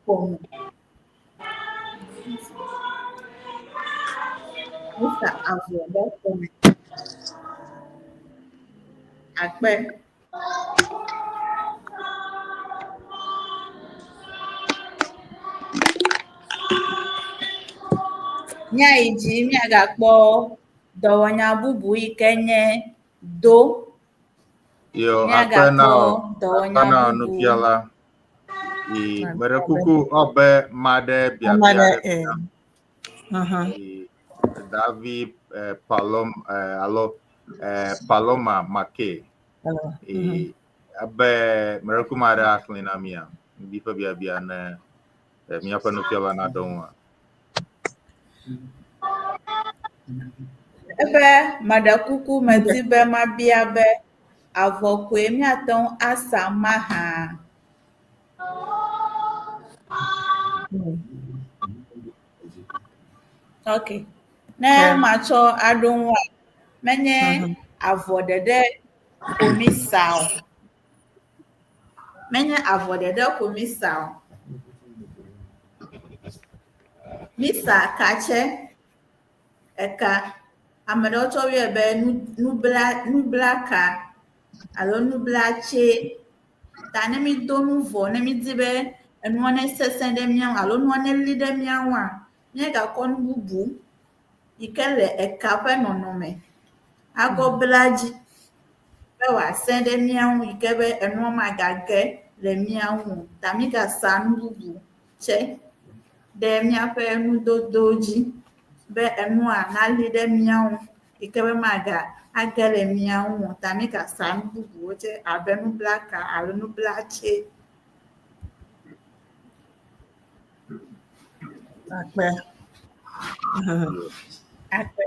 kɔme. Mísa avɔ ɖe kɔme. Akpe. Míayi dzi míagakpɔ dɔwɔnya bubu yi ke nye do. Yo, akpe na Míagakpɔ wò, dɔwɔnya akpe na wò bubu. nufiala. Yi meɖe kuku ɔbe maɖe Ame biabia aɖe ɖe eh. fia. Yi Davi Palom alo Paloma Make. Yi ebe meɖe kuku maɖe axlẽ na mia. Ŋdi ƒe biabia ne míaƒe nufiala naɖo ŋua. Ebe meɖe kuku medi be mabia be avɔ koe míate ŋu asa mahã? Ok. Ne matsɔ aɖo ŋua, menye avɔ ɖeɖe ko mísa o. Menye avɔ ɖeɖe ko mísa o. Mísa katsɛ, eka. Ame ɖewo tsɛ woyɔe be nubla nublaka alo nublatsɛ. Ta ne mído nu vɔ, ne mídi be enua nesesẽ ɖe mía ŋu alo nua neli ɖe mía ŋua, míagakɔ nu bubu yi ke le eka ƒe nɔnɔme akɔ bla edzi be wòasẽ ɖe mía ŋu yi ke be enua magage le mía ŋu o. Ta mígasa nu bubu tsɛ ɖe míaƒe nudodo dzi be enua nali ɖe mía ŋu yi ke be maga age le mía ŋu o. Ta mígasa nu bubuwo tsɛ abe nublaka alo nublatsɛ. Akpe. Akpe.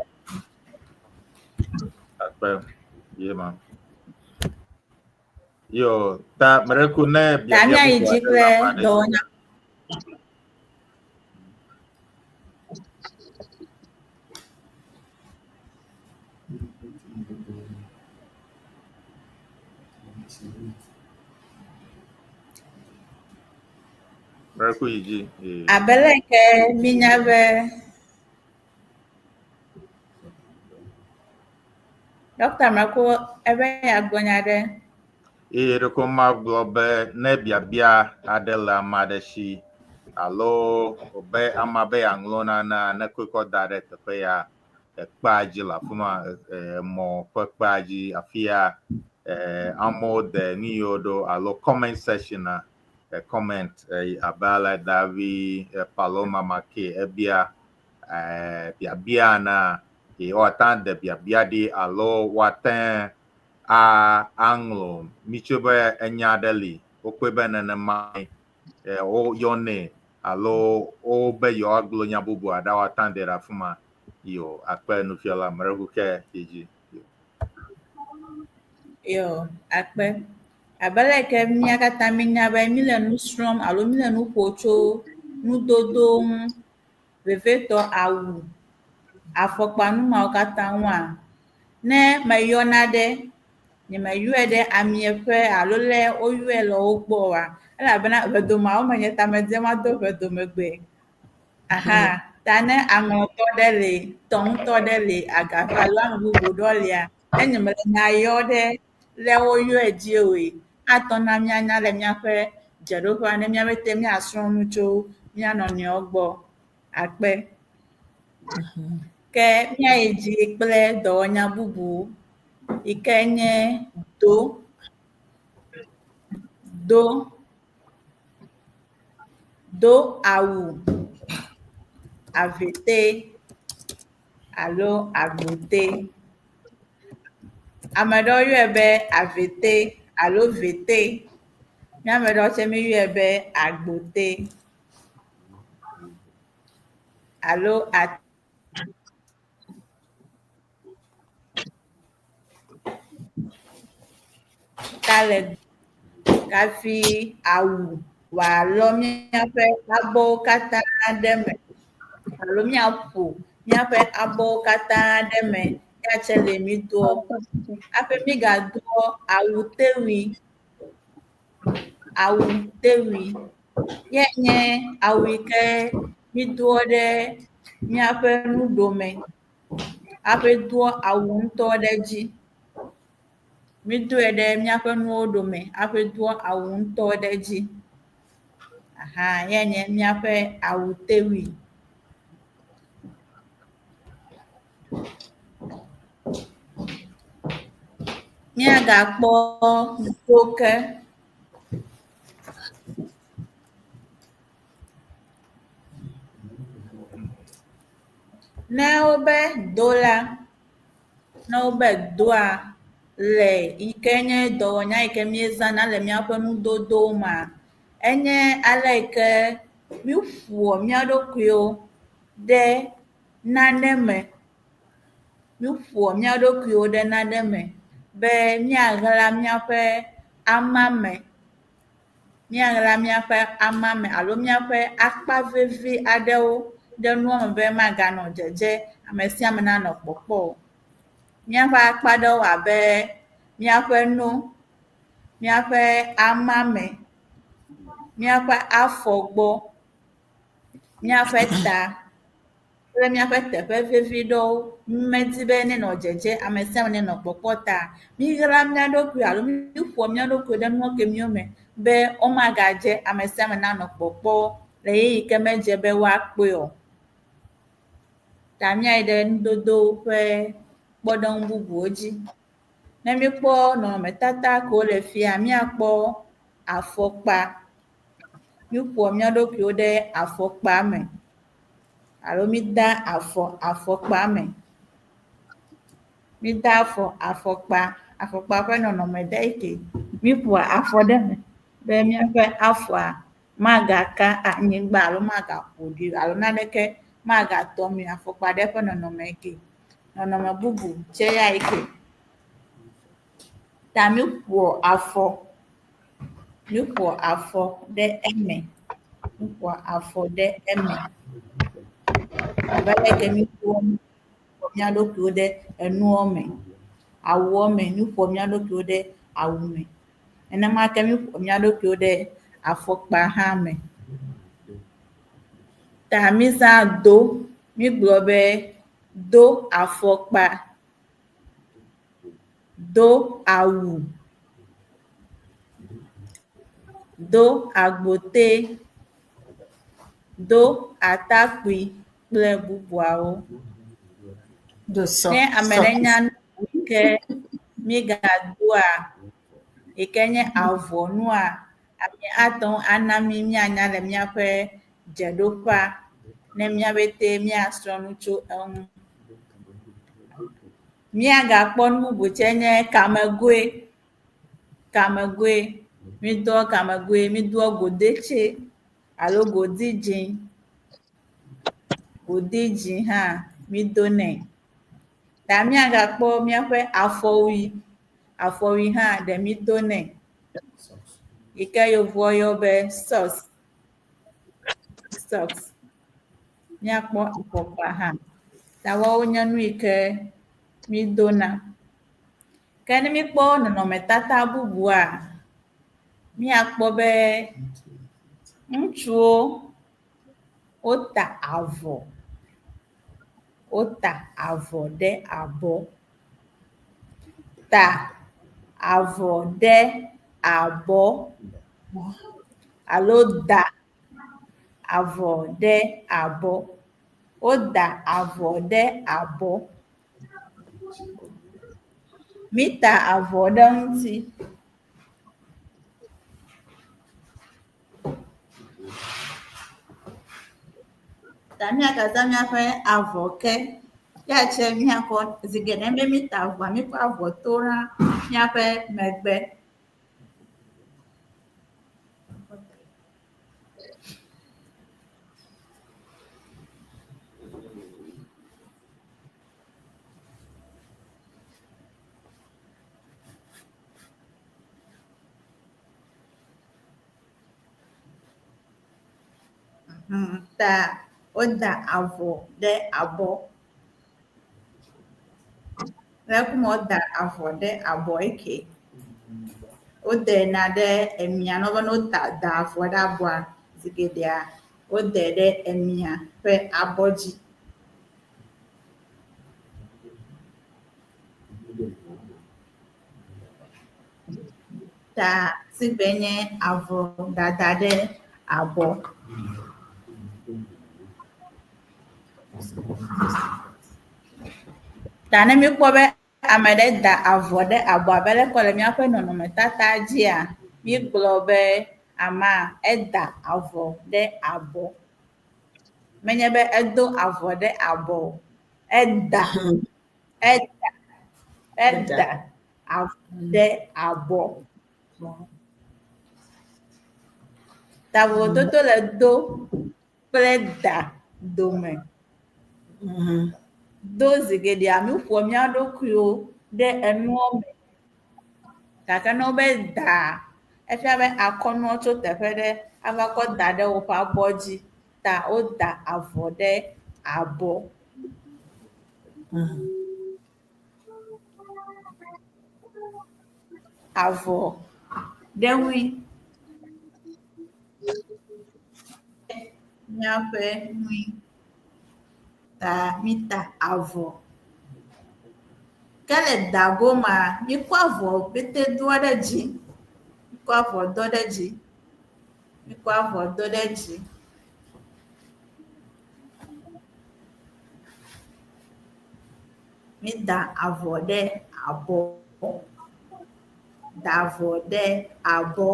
Akpe. Ye ma. Yo, ta meɖe ku ne Ta biabia míayi bubu dzi aɖe kple le ame aɖe si. dɔwɔnya. Meɖe ku yi dzi. Ye. Abe leke mínya be Ɖɔkta Mako ebe yeagblɔ nya ɖe. Eye ɖeko magblɔ be ne biabia aɖe le ame aɖe si alo wòbe amea be yeaŋlɔ nanea, ne kɔe kɔ da ɖe teƒe ya, ekpea dzi le afi ma, emɔ ƒe kpea dzi afi ya amewo de nu yiwo ɖo alo comment section a, comment abe ale Davi Paloma Make ebia biabia na ye woate ŋu ade biabia ɖi alo woate ŋu a aŋlɔ mitsɔe be enya aɖe li wokpɔe be nenemae woyɔnɛ. alo wobe yewoagblɔ nya bubu aɖe woate ŋu aɖe ɖe afi ma. Yo, akpe nufiala meɖe ke yi dzi. Yo, akpe. Abe leke mía katã míenya be míle nu srɔ̃m alo míle nu ƒom tso nudodo ŋu, vevietɔ awu, afɔkpa, nu mawo katã ŋua, ne meyɔ naɖe, nyemeyɔe ɖe amie ƒe alo le woyɔe le wo gbɔ oa, elabena ʋedomeawo me nye ta medze mado ʋedomegbe. Aha, ta ne aŋlɔtɔ ɖe li, tɔŋutɔ ɖe li, agaƒe alo ame bubu ɖewo lia, ne nyemele nya yɔ ɖe le woyɔe dzi oe, atɔ na míanya le míaƒe dzeɖoƒea ne míabe te míasrɔ̃ nu tso mía nɔnɔewo gbɔ. Akpe. Ke míayi dzi kple dɔwɔnya bubu yi ke nye do, do, do awu, avete alo agbote. Ame ɖewo yɔe be avete alo vete. Mía ame ɖewo tsɛ míeyɔe be agbote alo atalegbe hafi awu wòalɔ míaƒe abɔwo katã ɖe eme alo míaƒo míaƒe abɔwo katã ɖe eme ya tsɛ le mí doɔ. Hafi mígadoɔ awutewui, awutewui ye nye awu yi ke mídoɔ ɖe míaƒe nuɖome hafi doa awu ŋutɔ ɖe edzi. Mídoe ɖe míaƒe nuwo dome hafi doa awu ŋutɔ ɖe edzi. Aha ye nye míaƒe awutewui. Míagakpɔ do ke. Ne wobe do la, ne wobe doa le yi ke nye dɔwɔnya yi ke míezãna le míaƒe nudodowo mea, enye ale yi ke míeƒoa mía ɖokuiwo ɖe nane me. Míeƒoa mía ɖokuiwo ɖe nane me be míaɣla míaƒe amame, míaɣla míaƒe amame alo míaƒe akpa vevi aɖewo ɖe nua me be maganɔ dzedze ame sia ame nanɔ kpɔkpɔ o. Míaƒe akpa ɖewo abe míaƒe no, míaƒe amame, míaƒe afɔgbɔ, míaƒe ta kple míaƒe teƒe vevi ɖewo medi be nenɔ dzedze ame sia ame nenɔ kpɔkpɔ ta míɣla mía ɖokui alo míƒoa mía ɖokui ɖe nua kemiwo me be womagadze ame sia ame nanɔ kpɔkpɔ le ɣeyiɣi ke medze be woakpɔe o. Ta míayi ɖe nudodo ƒe kpɔɖeŋu bubuwo dzi. Ne míekpɔ nɔnɔmetata kewo le fia, míakpɔ afɔkpa. Míeƒoa mía ɖokuiwo ɖe afɔkpa me alo mída afɔ afɔkpa me. Mída afɔ afɔkpa, afɔkpa ƒe nɔnɔme ɖe ke. Míeƒoa afɔ ɖe eme be míaƒe afɔa magaka anyigba alo magaƒo ɖi alo naneke magatɔ mí o. Afɔkpa ɖe ƒe nɔnɔme ke. Nɔnɔme bubu tsɛ ya yi ke. Ta míeƒoa afɔ, míeƒoa afɔ ɖe eme, míeƒoa afɔ ɖe eme. Abe aleke míeƒoa mía ɖokuiwo ɖe enua me, awua me, míeƒoa mía ɖokuiwo ɖe awu me. Nenema ke míeƒoa mía ɖokuiwo ɖe afɔkpa hã me. Ta mízã do, mígblɔ be do afɔkpa. Do awu, do agbote, do atakpui kple bubuawo. Do sɔ Ne ame ɖe sɔkisi. nya nu yi ke mígadoa yi ke nye avɔnua, ame ate ŋu ana mí míanya le míaƒe dzeɖoƒea ne míaƒete míasrɔ̃ nu tso eŋu. Míagakpɔ nu bubu tsɛ nye kamegoe. Kamegoe, mídoa kamegoe, mídoa godetse. alo godi dzĩ. Godi dzĩ hã mídonɛ. Ta míagakpɔ míaƒe afɔwui. Afɔwui hã ɖe mídonɛ yi ke yevuwo yɔ be socks. Socks. Míakpɔ afɔkpa hã. Ta woawo nye nu yi ke mídona. Ke ne míkpɔ nɔnɔmetata bubua, míakpɔ be ŋutsuwo wota avɔ. Wota avɔ ɖe abɔ. Ta avɔ ɖe abɔ alo da avɔ ɖe abɔ. Woda avɔ ɖe abɔ. Míta avɔ ɖe ŋuti. Ta míagazã míaƒe avɔ ke. Ya tse míakɔ zi geɖe be míta avɔa, míkɔ avɔ to na míaƒe megbe. Ta woda avɔ ɖe abɔ. Le kuma woda avɔ ɖe abɔ eke. Wodena ɖe emia ne wo be ne wota da avɔ ɖe abɔa zi geɖea wodɛ ɖe emia ƒe abɔ dzi. Ta sigbe nye avɔ dada ɖe abɔ. Ta ne míekpɔ be ame ɖe da avɔ ɖe abɔ abe leke wòle míaƒe nɔnɔmetata dzia, mígblɔ be amea eda avɔ ɖe abɔ. Menye be edo avɔ ɖe abɔ o. Eda, eda, eda avɔ ɖe abɔ. Ta vovototo le do kple da dome. Do zi geɖea míƒoa mía ɖokuiwo ɖe enua me. Gake ne wobe daa, efia be akɔ nua tso teƒe ɖe ava kɔ da ɖe woƒe abɔ dzi ta woda avɔ ɖe abɔ. Avɔ ɖe ŋui. Míaƒe nui ta míta avɔ. Ke le da gomea, míkɔ avɔ pɛtɛ doa ɖe dzi. Míkɔ avɔ do ɖe dzi. Míkɔ avɔ do ɖe dzi. Mída avɔ ɖe abɔ. Da avɔ ɖe abɔ.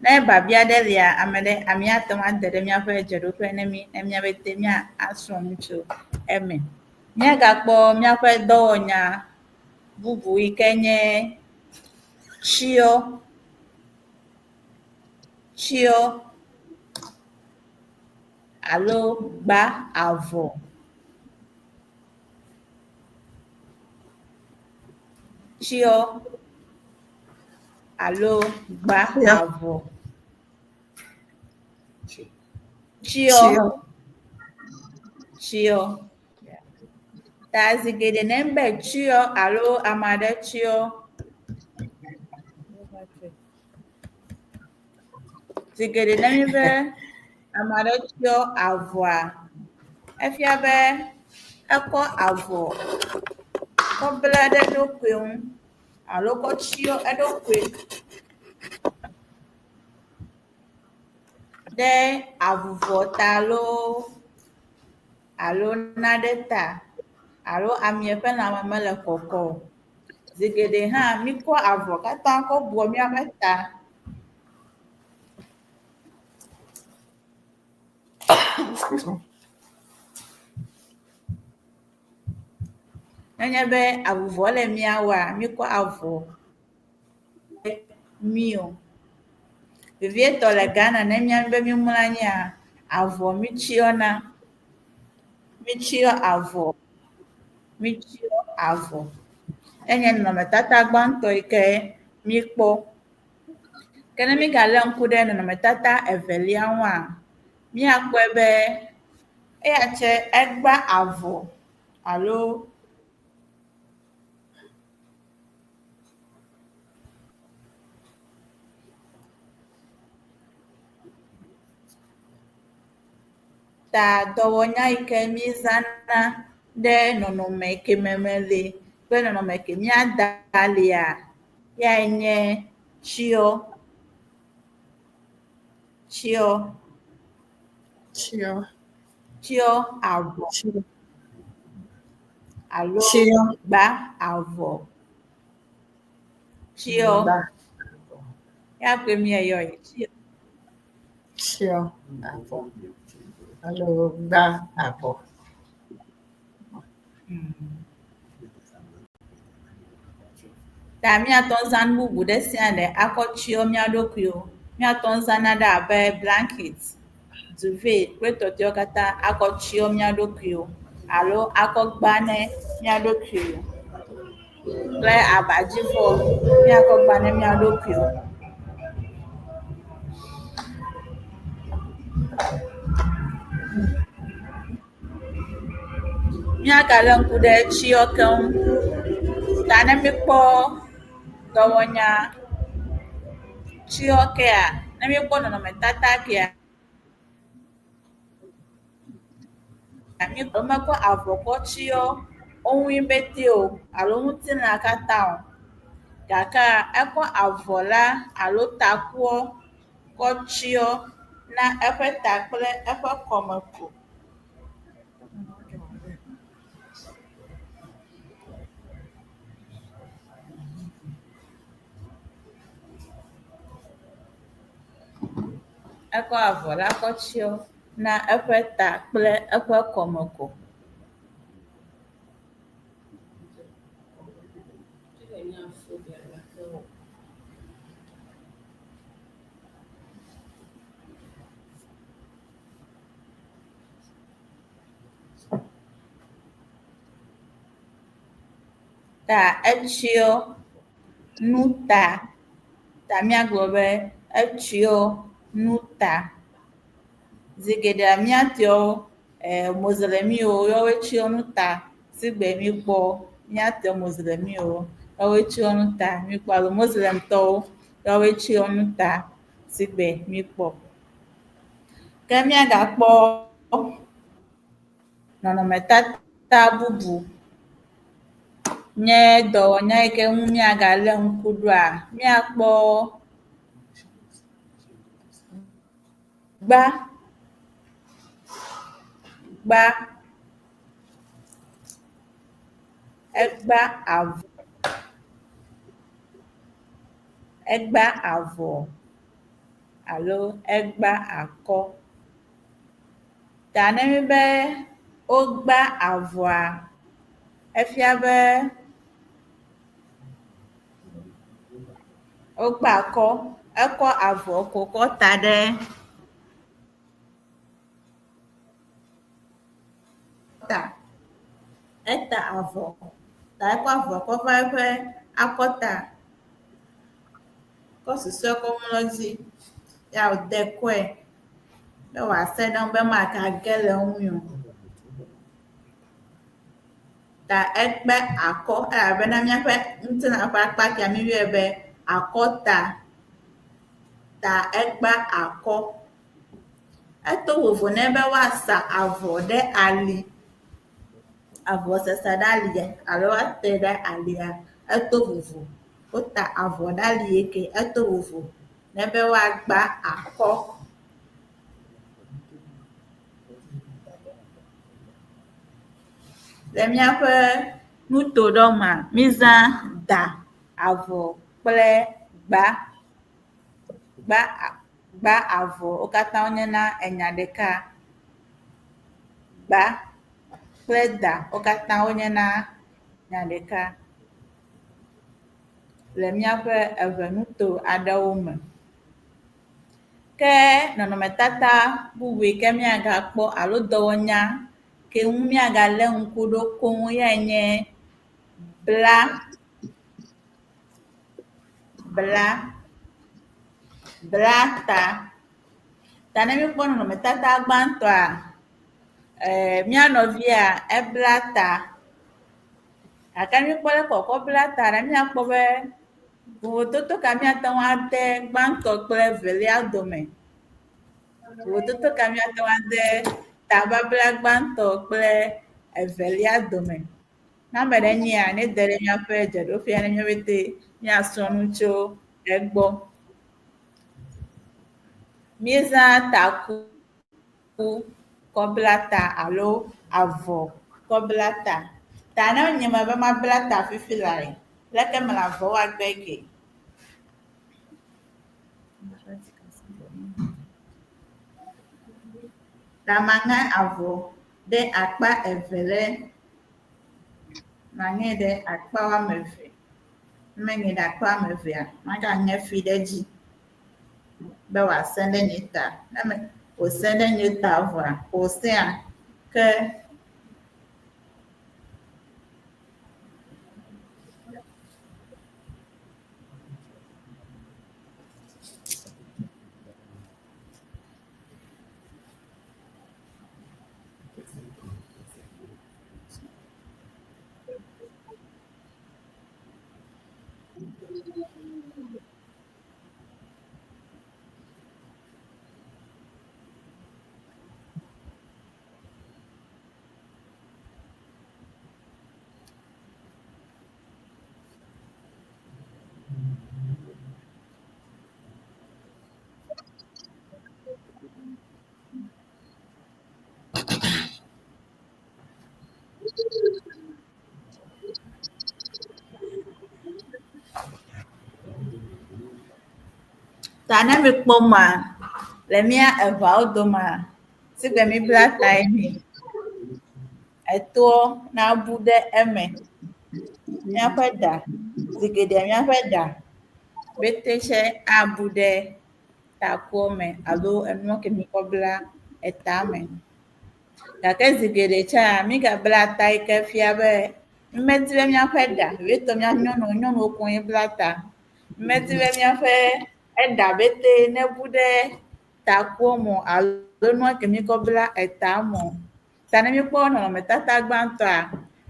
Ne biabia ɖe lia, ame ɖe, amea ate ŋu ade ɖe míaƒe dzeɖoƒe ne mí ne míabe te míasrɔ̃ nu tso eme. Míagakpɔ míaƒe dɔwɔnya bubu yi ke nye tsiɔ. Tsiɔ alo gba avɔ. Tsiɔ alo gba avɔ. Tsiɔ. Tsiɔ. Ta zi geɖe ne be tsiɔ alo ame aɖe tsiɔ. Zi geɖe ne míbe ame aɖe tsiɔ avɔa, efia be ekɔ avɔ kɔ bla ɖe eɖokui ŋu alo kɔ tsiɔ eɖokui ɖe avuvɔ ta loo alo nane ta alo amea ƒe lãme mele kɔkɔ o. Zi geɖe hã míkɔ avɔ katã kɔ bua míaƒe ta. Nenye be avuvɔ le mía ŋua, míkɔ avɔ. mí o. Vevietɔ le Ghana ne míabe mímlɔ anyia, avɔ mítsyɔna. Mítsyɔ avɔ. Mítsyɔ avɔ. Enye nɔnɔmetata gbãtɔ yi ke míkpɔ. Ke ne mígalé ŋku ɖe nɔnɔmetata evelia ŋua, míakpɔe be eya tsɛ egba avɔ alo Ta dɔwɔnya yi ke mízãna ɖe nɔnɔme ke me mele kple nɔnɔme ke míada lia, yae nye tsyɔ. Tsyɔ. Tsyɔ. Tsyɔ avɔ. Alo Tsyɔ. gba avɔ. Tsyɔ. Gba. Ya koe míeyɔe. Tsyɔ. Tsyɔ avɔ alo gba avɔ. Ta míate ŋu zã nu bubu ɖe sia ɖe akɔ tsyɔ mía ɖokuiwo. Míate ŋu zã nane abe blanketi, duvet kple tɔtɔewo katã akɔ tsyɔ mía ɖokuiwo alo akɔ gba ne mía ɖokuiwo kple abadzivɔ míakɔ gba ne mía ɖokuiwo. Míagalé ŋku ɖe tsyɔ ke ŋu ta ne míkpɔ dɔwɔnya tsyɔ kea, ne míkpɔ nɔnɔmetata kea, womekɔ avɔ kɔ tsyɔ wo ŋui pɛtɛ o alo ŋutilã katã o gakea ekɔ avɔ la alo takuɔ kɔ tsyɔ na eƒe ta kple eƒe kɔme ko. Ekɔ avɔ la kɔ tsyɔ na eƒe ta kple eƒe kɔme ko. Ta etsyɔ nu ta. Ta míagblɔ be etsyɔ nu ta. Zi geɖea míatɔewo mɔzlemiwo woawoe tsyɔ nu ta sigbe míkpɔ míatɔ mɔzlemiwo woawoe tsyɔ nu ta míkpɔ alo mɔzlemtɔwo woawoe tsyɔ nu ta sigbe míkpɔ. Ke míagakpɔ nɔnɔmetata bubu nye dɔwɔnya yi ke ŋu míagalé ŋku ɖoa, míakpɔ gba, gba, egba avɔ, egba avɔ alo egba akɔ. Ta ne míbe wogba avɔa, efia be wogba akɔ, ekɔ avɔ ko kɔ ta ɖe ta. Eta avɔ ta ekɔ avɔ kɔ va eƒe akɔta kɔ susɔe kɔ mlɔ edzi ya wòde kɔe be wòase ɖe eŋu be magage le eŋui o. Ta ekpe akɔ elabena míaƒe ŋutilã ƒe akpa kia míeyɔe be akɔta. Ta ekpe akɔ. Eto vovo nɛ be woasa avɔ ɖe ali. Avɔ sasa ɖe ali alo woate ɖe alia eto vovo. Wota avɔ ɖe ali ye ke eto vovo ne be woagba akɔ. Le míaƒe nuto ɖewo mea, mízã da avɔ kple gba. Gba gba avɔ wo katã wonyena enya ɖeka. Gba kple da wo katã wonyena nya ɖeka. le míaƒe eŋenuto aɖewo me. Ke nɔnɔmetata bubu yi ke míagakpɔ alo dɔwɔnya ke ŋu míagalé ŋku ɖo koŋ yae nye bla, bla, bla ta. Ta ne míekpɔ nɔnɔmetata gbãtɔa, mía nɔvia ebla ta gake ne míekpɔ leke wòkɔ bla ta la, míakpɔ be vovototo ka míate ŋu ade gbãtɔ kple evelia dome. Vovototo ka míate ŋu ade tababla gbãtɔ kple evelia dome. Ne ame ɖe nyia, nede ɖe míaƒe dzeɖoƒea ne míaƒete míasrɔ̃ nu tso egbɔ. Míezãa taku kɔ bla ta alo avɔ kɔ bla ta. Ta ne nye mebe mabla ta fifi lae, leke mele avɔ wa gbe ke? Ta maŋe avɔ ɖe akpa eve ɖe, maŋe ɖe akpa woame eve. Ne meŋe ɖe akpa woame evea, magaŋe fi ɖe edzi be wòasẽ ɖe nye ta. Ne me wòsẽ ɖe nye ta vɔa, wòsẽa, ke Ta ne mikpɔ mɔa, le mía eveawo domea, sigbe mibla tae nɛ. Etoa nabu ɖe eme. Míaƒe ɖa, zi geɖea míaƒe ɖa pɛtɛ tsɛ abu ɖe takuɔ me alo enua ke mikɔ bla eta me. Gake zi geɖe tsã mígabla ta yi ke fia be mímedi be míaƒe ɖa, vevietɔ mía nyɔnuwo, nyɔnuwo koŋue bla ta. Mímedi be míaƒe eɖa pɛtɛ nebu ɖe takuɔ me o alo nua ke míkɔ bla eta me o. Ta ne míekpɔ nɔnɔmetata gbãtɔa,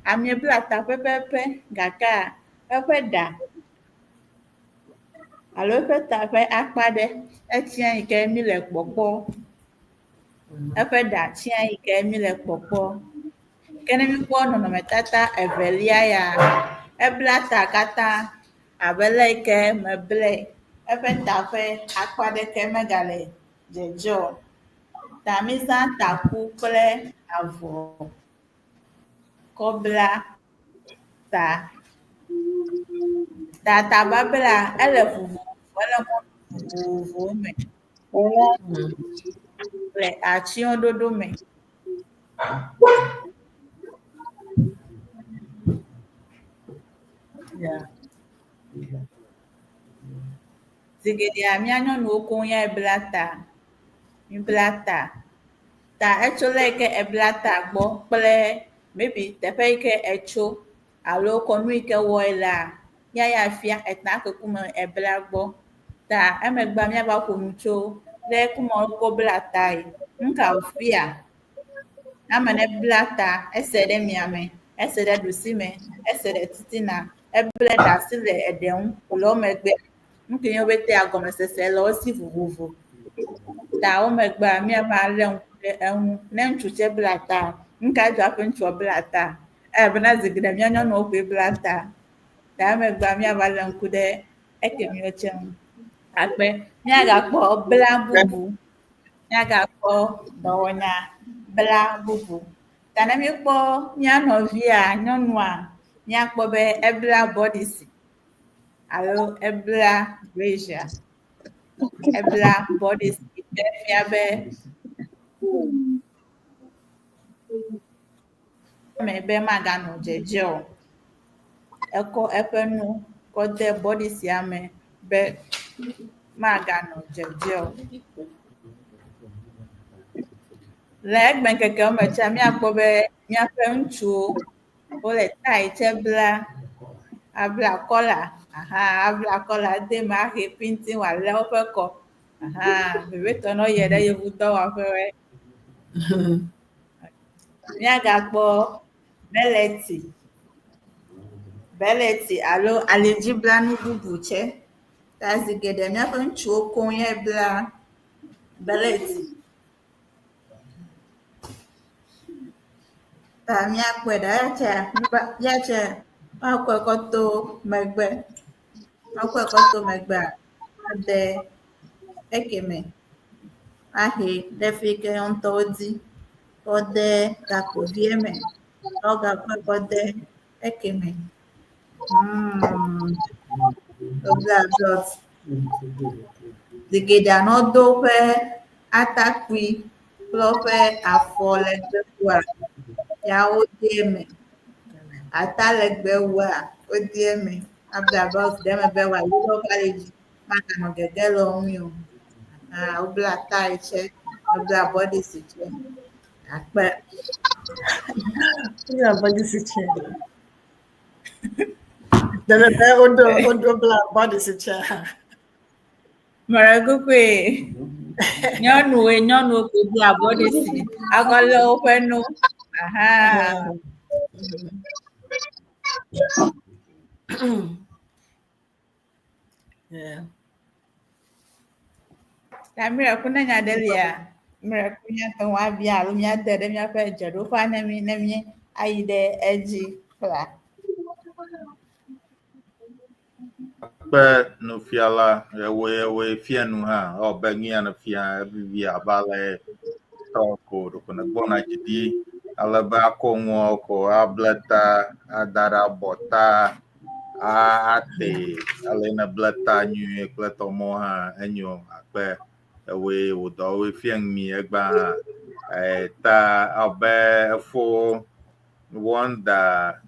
amea bla ta pɛpɛpɛ gakea eƒe ɖa alo eƒe ta ƒe akpa ɖe etsia yi ke míle kpɔkpɔ. Eƒe ɖa tsia yi ke míle kpɔkpɔ. Ke ne míekpɔ nɔnɔmetata evelia ya, ebla ta katã abe le yi ke meblae eƒe ta ƒe akpa ɖeke megale dzedze o. Ta mízã taku kple avɔ kɔ bla ta. Ta tababla ele vovovo, ele mɔ vovovowo me le atsyɔ̃ɖoɖo me. Yeah. Zi geɖea mía nyɔnuwo koŋ yae bla ta. Míbla ta. Ta etso le yi ke ebla ta gbɔ kple maybe teƒe yi ke etso alo kɔnu yi ke wɔe lea, ya ya fia eta ke kume ebla gbɔ. Ta emegbea míava ƒo nu tso le kuma wokɔ bla tae. Nu ka wòfia? Ame ne bla ta, ese ɖe miame, ese ɖe ɖusime, ese ɖe titina, eble ɖe asi le eɖe ŋu wòle wo megbe. Nu ke nye wobetea gɔmesese le wo si vovovo. Ta wo megbea míava lé ŋku ɖe eŋu. Ne ŋutsu tsɛ bla ta, nu ka dzɔ hafi ŋutsua bla ta? Elabena zi geɖe mía nyɔnuwo koe bla ta. Ta emegbea míava lé ŋku ɖe ekemiwo tsɛ ŋu. Akpe míagakpɔ bla bubu, míagakpɔ dɔwɔnya bla bubu. Ta ne míekpɔ mía nɔvia nyɔnua, míakpɔ be ebla bɔdisi alo ebla brazier. Ebla bɔdisi yi ke fia be me be maganɔ dzedze o. Ekɔ eƒe nu kɔ de bɔdisia me be maganɔ dzedze o. Le egbeŋkekewo me tsɛ míakpɔ be míaƒe ŋutsuwo wole tayi tsɛ bla, abla kɔla aha abla kɔla ade eme ahe piŋtiŋ wòalé woƒe kɔ. Aha vevietɔ ne woyie ɖe yevudɔwɔƒewoe. Míagakpɔ belɛti, belɛti alo alidziblanu bubu tsɛ. Ta zi geɖe míaƒe ŋutsuwo koŋ ye bla belɛti. Ta míakpɔe ɖa eya tsɛ ya tsɛ woakɔe kɔ to megbe. Woakɔe kɔ to megbea ade ekeme ahe ɖe fi yi ke yewo ŋutɔ wodi kɔ de gakpovie me. Woagakɔe kɔ de ekeme. Hmm. Wobla blɔt. Zi geɖea ne wodo woƒe atakpui kple woƒe afɔ legbewua, ya wode eme. Ata legbewua, wode eme. Abla belt ɖe eme be wòali ɖe woƒe ali dzi maganɔ gege le wo ŋui o. Aha, wobla tayi tsɛ, wobla bɔdisi tsɛ. Akpe. Wobla bɔdisi tsɛ. Dede be wodo wodo bla bɔdisi tsɛ. Mele kukue. Nyɔnuwoe nyɔnuwo koe bla bɔdisi akɔ lé woƒe no. Aha. Yeah. Ta miracle ne nya ɖe lia, miracle míate ŋu abia alo míade ɖe míaƒe dzeɖoƒea ne mí ne mí ayi ɖe edzi kpla. Kpe nufiala ewoe ewoe fia nu hã ewɔ be nu ya nefia evivi abe ale tɔ ko ɖeko nègbɔna dzi ɖi ale be akɔ nuawo ko able ta ada ɖe abɔta ate ale nèble ta nyuie kple tɔmɔ hã enyo akpe ewoe wò dɔwoe fia nu mi egbea hã. Ta abe efo Wonder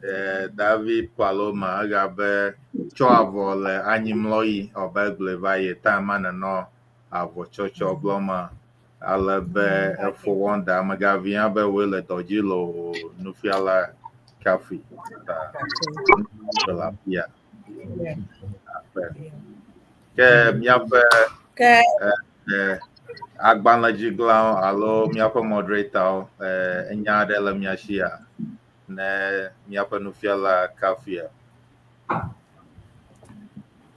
David Paloma egabe tsɔ avɔ le anyimlɔɣi abe egblɔe va yi ta ma nenɔ avɔ tsɔtsɔ gblɔ ma ale be efo Wonder amegavia be woe le dɔ dzi le o nufiala kafui ta le afia. Akpe. Ke míaƒe Ke agbalẽdziglawo alo míaƒe moderatorwo enya aɖe le mía sia ne míaƒe nufiala kafia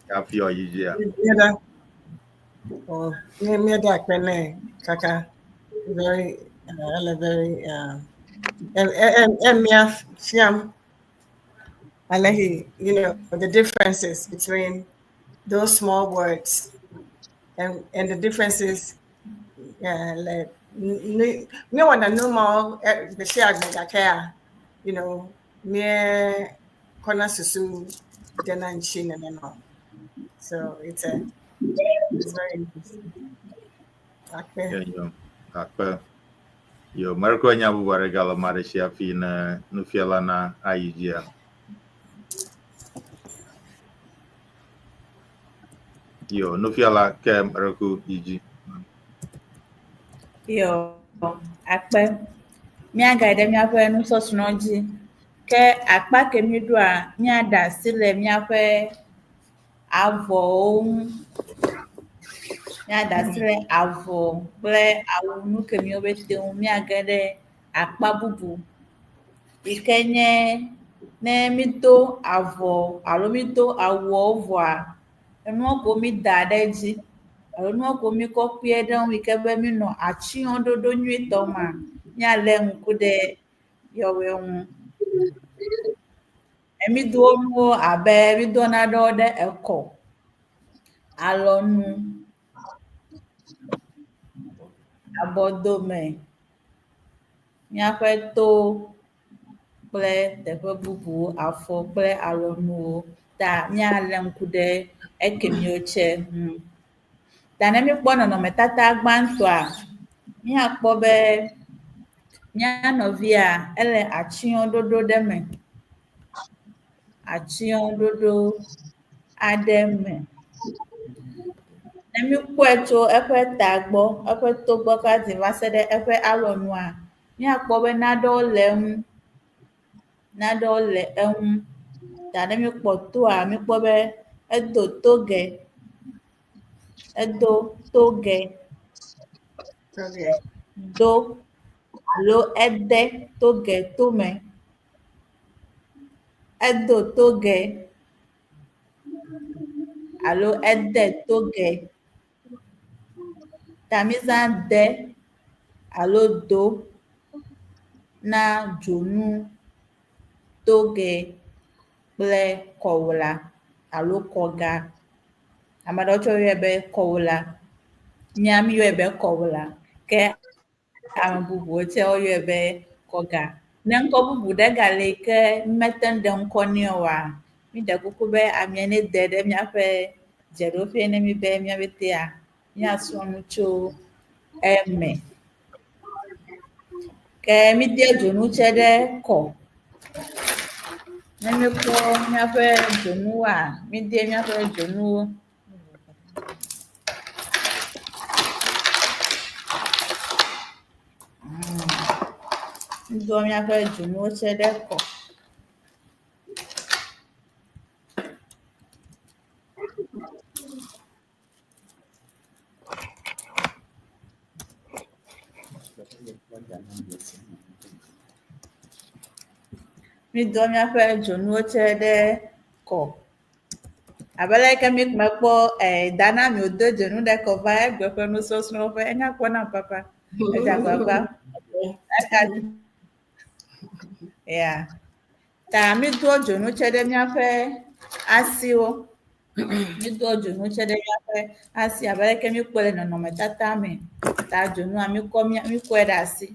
kafi wòayi dzia. Míeda oh, míeda akpe nɛ kaka very ele very emia fiam ale he the differences between those small words and the differences le míewɔna nu mawo gbe sia gbe gakea míekɔna susu dena ŋuti nenema. So it's very interesting. Akpe. Enyo, akpe. Yo, merekɔ nya bubu aɖe gale ame aɖe si hafi ne nufiala na ayi dzia. Yo, nufiala ke mereku yi dzi. Yo, akpe. Míagayi ɖe míaƒe nusɔsrɔ̃ dzi. Ke akpa ke míɖoa, míaɖe asi le míaƒe avɔwo ŋu. Míaɖe asi le avɔ kple awu nu kemiwo ƒete ŋu. Míage ɖe akpa bubu yi ke nye ne mído avɔ alo mído awuawo vɔa, enuwo ko mída ɖe edzi alo nuwo ko míkɔ kpe ɖe eŋu yi ke be míenɔ atsyɔ̃ɖoɖo nyuietɔ mea, míalé ŋku ɖe yewoe ŋu. Mído nuwo abe mído nanewo ɖe ekɔ, alɔnu, abɔdome, míaƒe to kple teƒe bubuwo, afɔ kple alɔnuwo ta míalé ŋku ɖe ekemiwo tsɛ ŋu. Ta ne míekpɔ nɔnɔmetata gbãtɔa, míakpɔ be mía nɔvia ele atsyɔ̃ɖoɖo ɖe me. Atsyɔ̃ɖoɖo. aɖe me. Ne míkpɔe tso eƒe ta gbɔ, eƒe to gbɔ kaka va se ɖe eƒe alɔnua, míakpɔ be nanewo le eŋu, nanewo le eŋu. Ta ne míkpɔ toa, míkpɔ be edo toge, edo toge, do alo ede toge tome, edo toge alo ede toge. Ta mízã de alo do na dzonu, toge kple kɔwla alo kɔga. Ame aɖewo tsɛ woyɔe be kɔwla. Mía míyɔe be kɔwla ke ame bubuwo tsɛ woyɔe be kɔga. Ne ŋkɔ bubu ɖe gale yi ke mímete ŋu ɖe ŋkɔ nɛ oa, míɖe kuku be amea nede ɖe míaƒe dzeɖoƒe ne mí be mía ƒetea míasrɔ̃ nu tso eme. Ke míde dzonu tsɛ ɖe kɔ. Ne míekpɔ míaƒe dzonuwoa, míde míaƒe dzonuwo. Mído míaƒe dzonuwo tsɛ ɖe kɔ. Mído míaƒe dzonuwo tsɛ ɖe kɔ. Abe ale ke míekpɔ Dana mi wòdo dzonu ɖe kɔ va egbe ƒe nusɔsrɔ̃ ƒe, enya kpɔ nam papa. Edze agbagba. Eka ya. Ta mídoa dzonu tsɛ ɖe míaƒe asiwo. Mídoa dzonu tsɛ ɖe míaƒe asi abe aleke míekpɔe le nɔnɔmetata me. Ta dzonua míkɔ mía míkɔe ɖe asi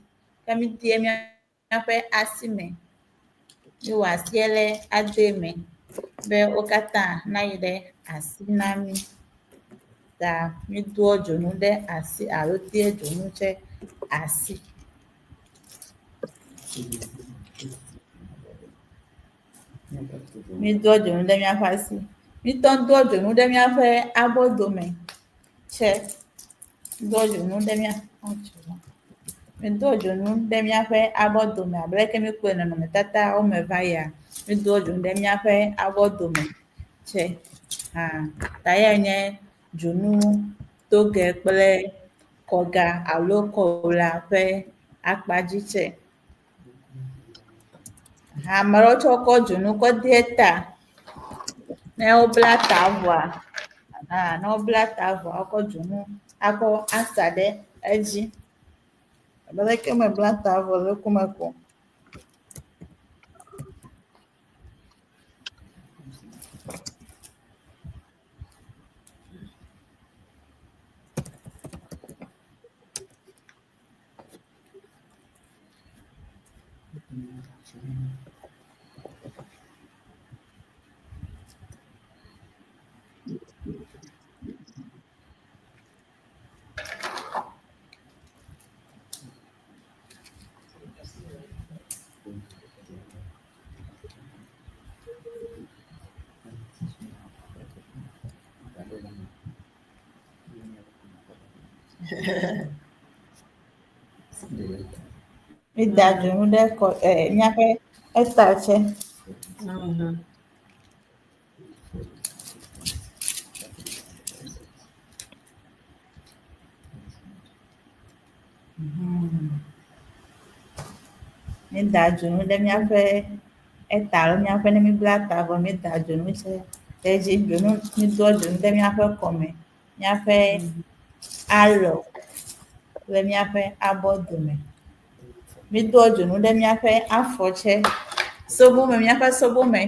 ke mídee míaƒe asi me. Míwɔ asie ɖe ade me be wo katã nayi ɖe asi na mí. Ta mídoa dzonu ɖe asi alo dea dzonu tsɛ asi. Mídoa dzonu ɖe míaƒe asi. Míetɔ doa dzonu ɖe míaƒe abɔdome tsɛ. Doa dzonu ɖe mía míedoa dzonu ɖe míaƒe abɔdome abe leke míekpɔe le nɔnɔmetatawo me va yia, míedoa dzonu ɖe míaƒe abɔdome tsɛ hã. Ta eyae nye dzonu toge kple kɔga alo kɔwla ƒe akpadzi tsɛ. Ame aɖewo tsɛ wokɔ dzonu kɔ de ta. Ne wobla ta vɔa, hã ne wobla ta vɔa wokɔ dzonu akɔ asa ɖe edzi. Abe leke mebla ta vɔ le ŋkume ko. Mída dzonu ɖe kɔ e míaƒe eta tsɛ. Mída dzonu ɖe míaƒe eta alo míaƒe ne míbla ta vɔ míeda dzonu tsɛ ɖe edzi. Dzonu mídoa dzonu ɖe míaƒe kɔme, míaƒe alɔ kple míaƒe abɔ dome. Mídoa dzonu ɖe míaƒe afɔ tsɛ, sobome, míaƒe sobome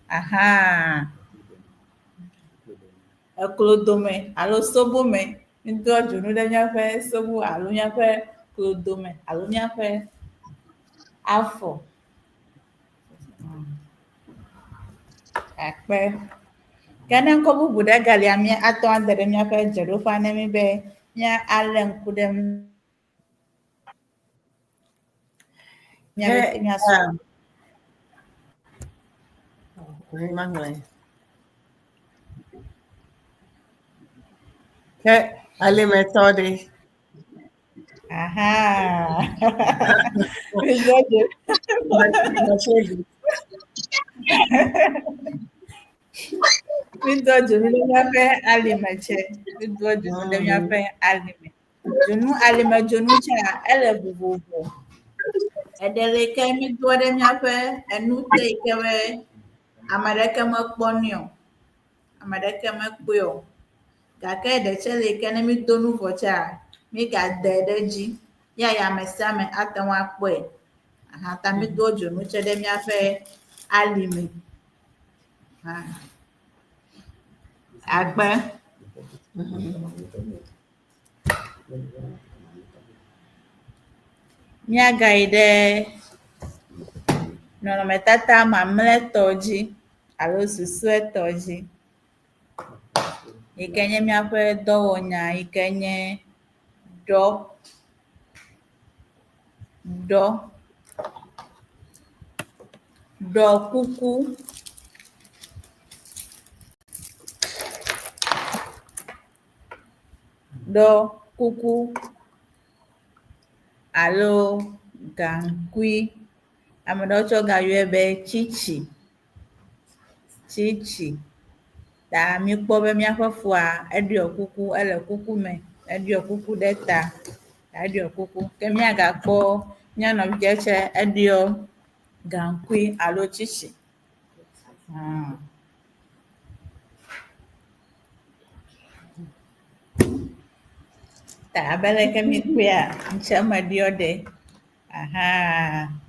ahan. Eklo dome alo sobome. Mídoa dzonu ɖe míaƒe sobo alo míaƒe klo dome alo míaƒe afɔ. Akpe. Ke ne ŋkɔ bubu ɖe galia, míate ŋu ade ɖe míaƒe dzeɖoƒea ne mí be míalé ŋku ɖe eŋu. Míabe Ke, míasrɔ̃. um, maŋlɔe. Ke alimetɔ ɖe. Aha. Mido dzo. Mido dzonu ɖe míaƒe alime tsɛ. Mido dzonu ɖe míaƒe alime. Dzonu alime dzonu tsɛa ele vovovo. Eɖe li ke mídoa ɖe míaƒe enu te yi ke be ame aɖeke mekpɔnɛ o. Ame aɖeke mekpɔe o. Gake ɖe tsɛ li ke ne mído nu vɔ tsɛa, mígade ɖe edzi ya ya ame sia ame ate ŋu akpɔe. Aha ta mídoa dzonu tsɛ ɖe míaƒe alime. Hã. Akpe. Míagayi ɖe nɔnɔmetata mamlɛtɔ dzi alo susɔetɔ dzi yi ke nye míaƒe dɔwɔnya yi ke nye ɖɔ. Ɖɔ. Ɖɔ kuku. Ɖɔ kuku alo gaŋkui. Ame ɖewo tsɛ wogayɔe be tsitsi. Tsitsi. Ta míekpɔ be míaƒe foa eɖɔ kuku, ele kuku me. Eɖɔ kuku ɖe ta. Eɖɔ kuku. Ke míagakpɔ mía nɔvi ɖe tsɛ eɖɔ gaŋkui alo tsitsi. Hum. Ta abe leke míekpɔea, ŋtsɛ meɖɔ ɖe. Aha,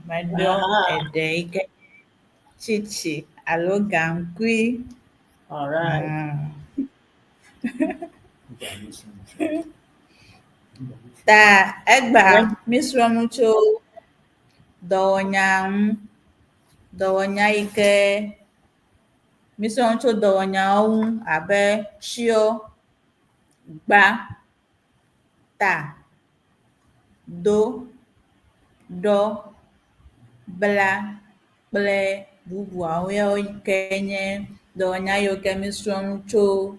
meɖɔ eɖe yi ke tsitsi alo gaŋkui. All right. Ta egbea míesrɔ̃ nu tso dɔwɔnya ŋu. Dɔwɔnya yi ke míesrɔ̃ nu tso dɔwɔnyawo ŋu abe tsyɔ, gba, ta, do, ɖɔ, bla kple bubuawo yawo ke nye dɔwɔnya yiwo ke míesrɔ̃ nu tso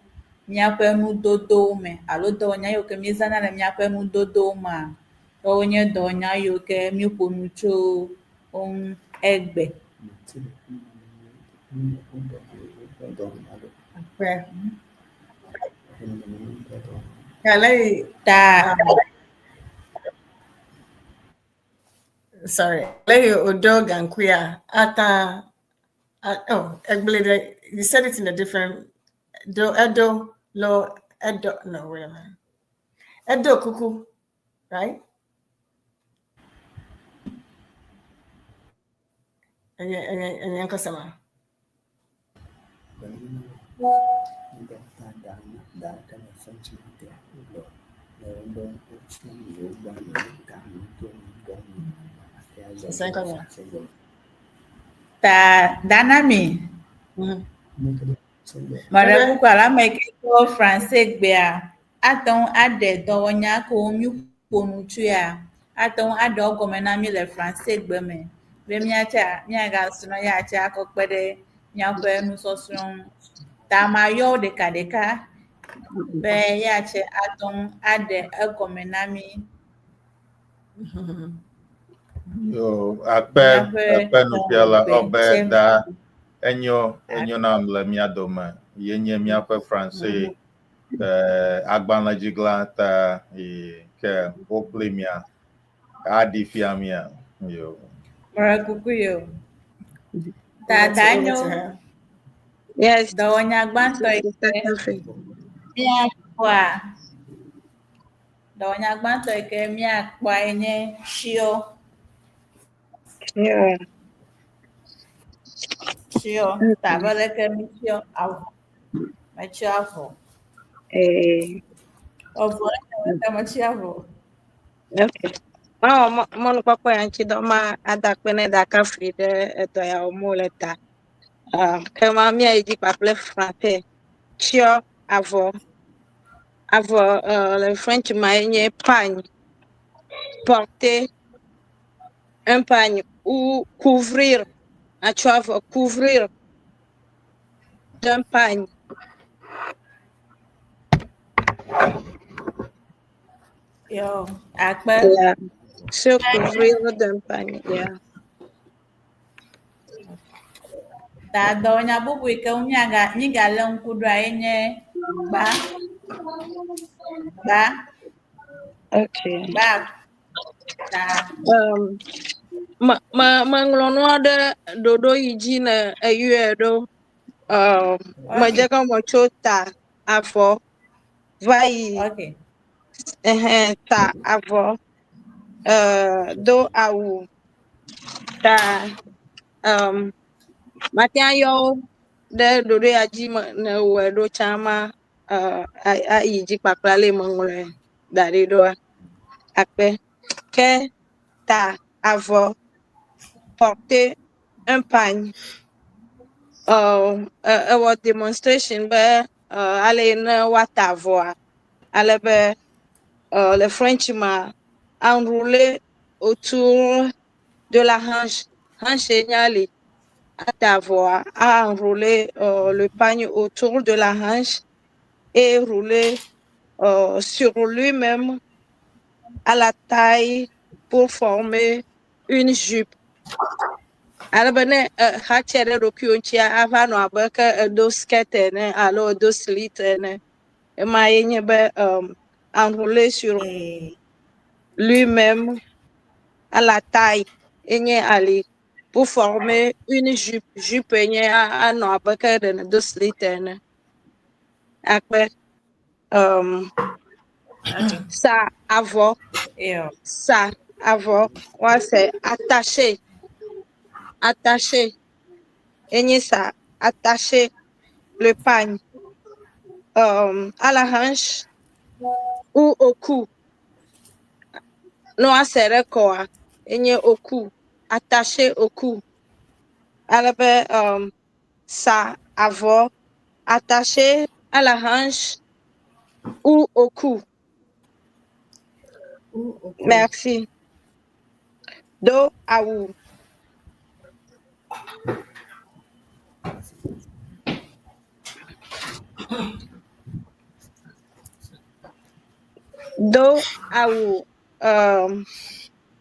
míaƒe nudodowo me alo dɔwɔnya yiwo ke míezãna le míaƒe nudodowo mea, woawo nye dɔwɔnya yiwo ke míeƒo nu tso wo ŋu egbe. Ta Sorry. Lady Odo Gankuya Ata. Oh, Egblede. You said it in a different. Do Edo Lo Edo. No, wait a minute. Edo Kuku, right? Enye nkosema. Ta Danami. Meɖe kuku alo ame yi ke do Franse gbea ate ŋu aɖe dɔwɔnya kewo míƒo nu tsoea, ate ŋu aɖe wo gɔme na mí le Fransegbe me be míatsa míagasrɔ̃ ya tse akɔ kpe ɖe míaƒe nusɔsrɔ̃ ŋu. Ta mayɔ wo ɖekaɖeka be ya tse ate ŋu aɖe egɔme na mí. Yo, akpe Míaƒe akpe nufiala dɔwɔgbe ɔbe tse da enyo enyo nam le mía dome. Ye nye míaƒe Franse eh, agbalẽdzigla ta yi ke wo kpli mía aɖi fia mía. Yo. Meɖe kuku yo. Ta da nyo. Yes. Dɔwɔnya gbãtɔ yi ke míakpɔa dɔwɔnya gbãtɔ yi ke míakpɔa ye nye tsyɔ. Yeah. Tsyɔ. Ta abe leke mítsyɔ avɔ. Metsyɔ avɔ. Eh, Avɔ leke metsyɔ avɔ. okay. Mawɔ mɔnukpɔkpɔ ya ŋuti dɔ ma ada akpe ne da kafui ɖe edɔ ya wɔm wole ta. Ah, ke ma míayi dzi kpakple français. Tsyɔ avɔ. Avɔ uh, le French ma ye nye pagne. Porter un pagne ou couvrir. Atsɔ avɔ couvrir d'un pagne. Yo, akpe. Yeah. Se couvrir d'un pagne. Yeah. Ta dɔwɔnya bubu yi ke ŋu míaga mígalé ŋku ɖoa ye nye gba. Gba. Okay. Gba. Ta. Um, me me meŋlɔ nua ɖe ɖoɖo yi dzi ne eyɔe ɖo. Um, medze gɔme tso ta avɔ va yi. Okay. Ɛhɛn, ta avɔ, uh, do awu, ta um, mate ayɔ wo ɖe ɖoɖo ya dzi me ne wɔe ɖo tsã ma uh, ayi dzi kpakple ale meŋlɔe da ɖi ɖoa. Akpe. Ke ta avɔ, porter un pagne. Uh, ewɔ demonstration be uh, ale ne woata avɔa, ale be uh, le French ma enrouler autour de la hanche. Hanche nye ali. Ata avɔa, a enrouler uh, le pagne autour de la hanche et rouler sur lui-même à la taille pour former une jupe. Ale be ne exatse ɖe ɖokuiwò ŋutia, ava nɔ abe ke edo skirt ene alo edo slit ene. Ema ye nye be um, enrouler sur lui-même à la taille enye ali pour former une jupe. Jupe nye anɔ abe ke ɖe nèdo slit ene. Akpe um, sa avɔ, sa avɔ, woase attaché, attaché, enye sa attaché le pagne à la hanche ou au cou. Ne woase ɖe kɔa, enye au cou, attaché au cou. Ale be um, sa avɔ, attaché à la hanche ou au cou. Merci. Do awu. Do awu.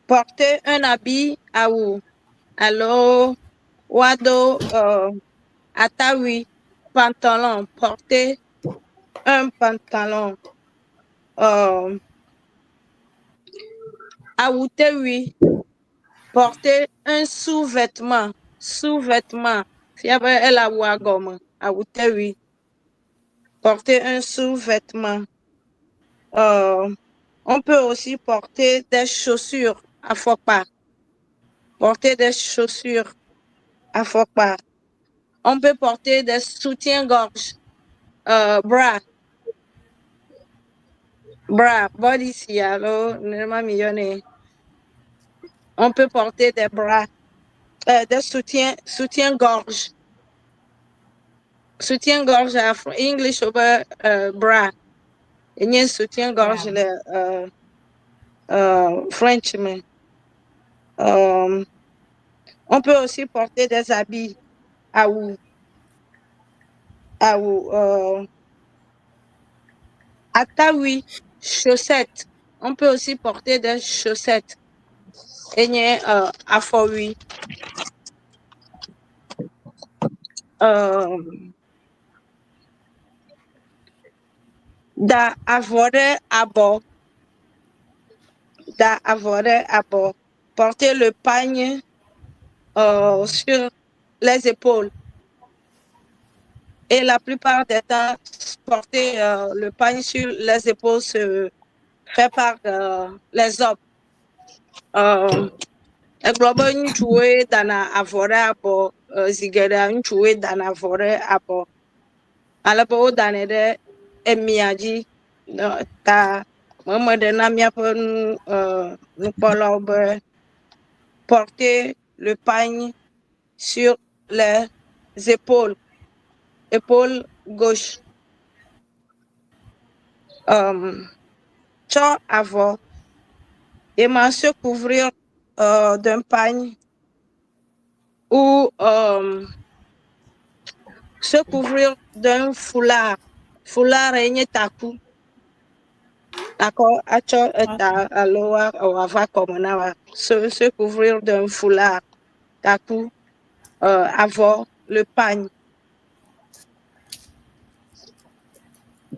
Porter un habit awu. Alo woado atawui, pantalon. Porter un pantalon. Awutewui. Porter un sous-vêtement. Sous-vêtement. Fia be ele awua gɔme. Awutewui. Porter un sous-vêtement. On peut aussi porter des chaussures afɔkpa. Porter des chaussures afɔkpa. On peut porter des soutiens-gorge, bra. Bra, body alo, nenema mi yɔnɛ. On peut porter des bras, des soutiens, soutien-gorge. Soutien-gorge, Afro, English over bra. Enye soutien-gorge le French me. On peut aussi porter des habits awu, awu, atawui, chaussettes. On peut aussi porter des chaussettes. Enye afɔwui. Da avɔ ɖe abɔ. Da avɔ ɖe abɔ. Porter le pagne sur les épaules. Et la plupart des temps, porter le pagne sur les épaules se fait par les hommes. Egblɔ be ŋutsuwoe dana avɔ ɖe abɔ, zi geɖea ŋutsuwoe dana avɔ ɖe abɔ. Ale be wodanɛ ɖe emia dzi. Ta meme ɖe na míaƒe nu nukpɔlawo be porter le pagne sur les épaules, épaule gauche. Tsɔ avɔ, ema se couvrir d'un pagne ou se couvrir d'un foulard. Foulard enye taku. Akɔ atsɔ eta alo wòava kɔme na wa. Se couvrir d'un foulard, taku, avɔ, le pagne.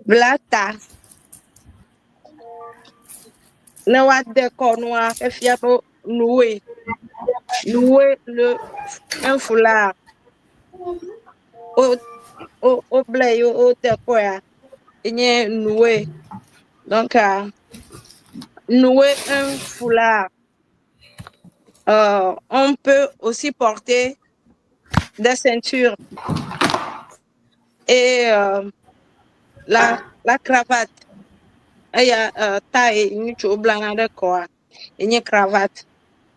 Bla ta. Ne woade kɔnua, efia be nouer. Nouer le un foulard. Woblae ye wode kɔa, enye nouer. Donc, nouer un foulard. On peut aussi porter des ceintures et la cravate. Eya tae ŋutsuwo blana ɖe kɔa, enye cravate.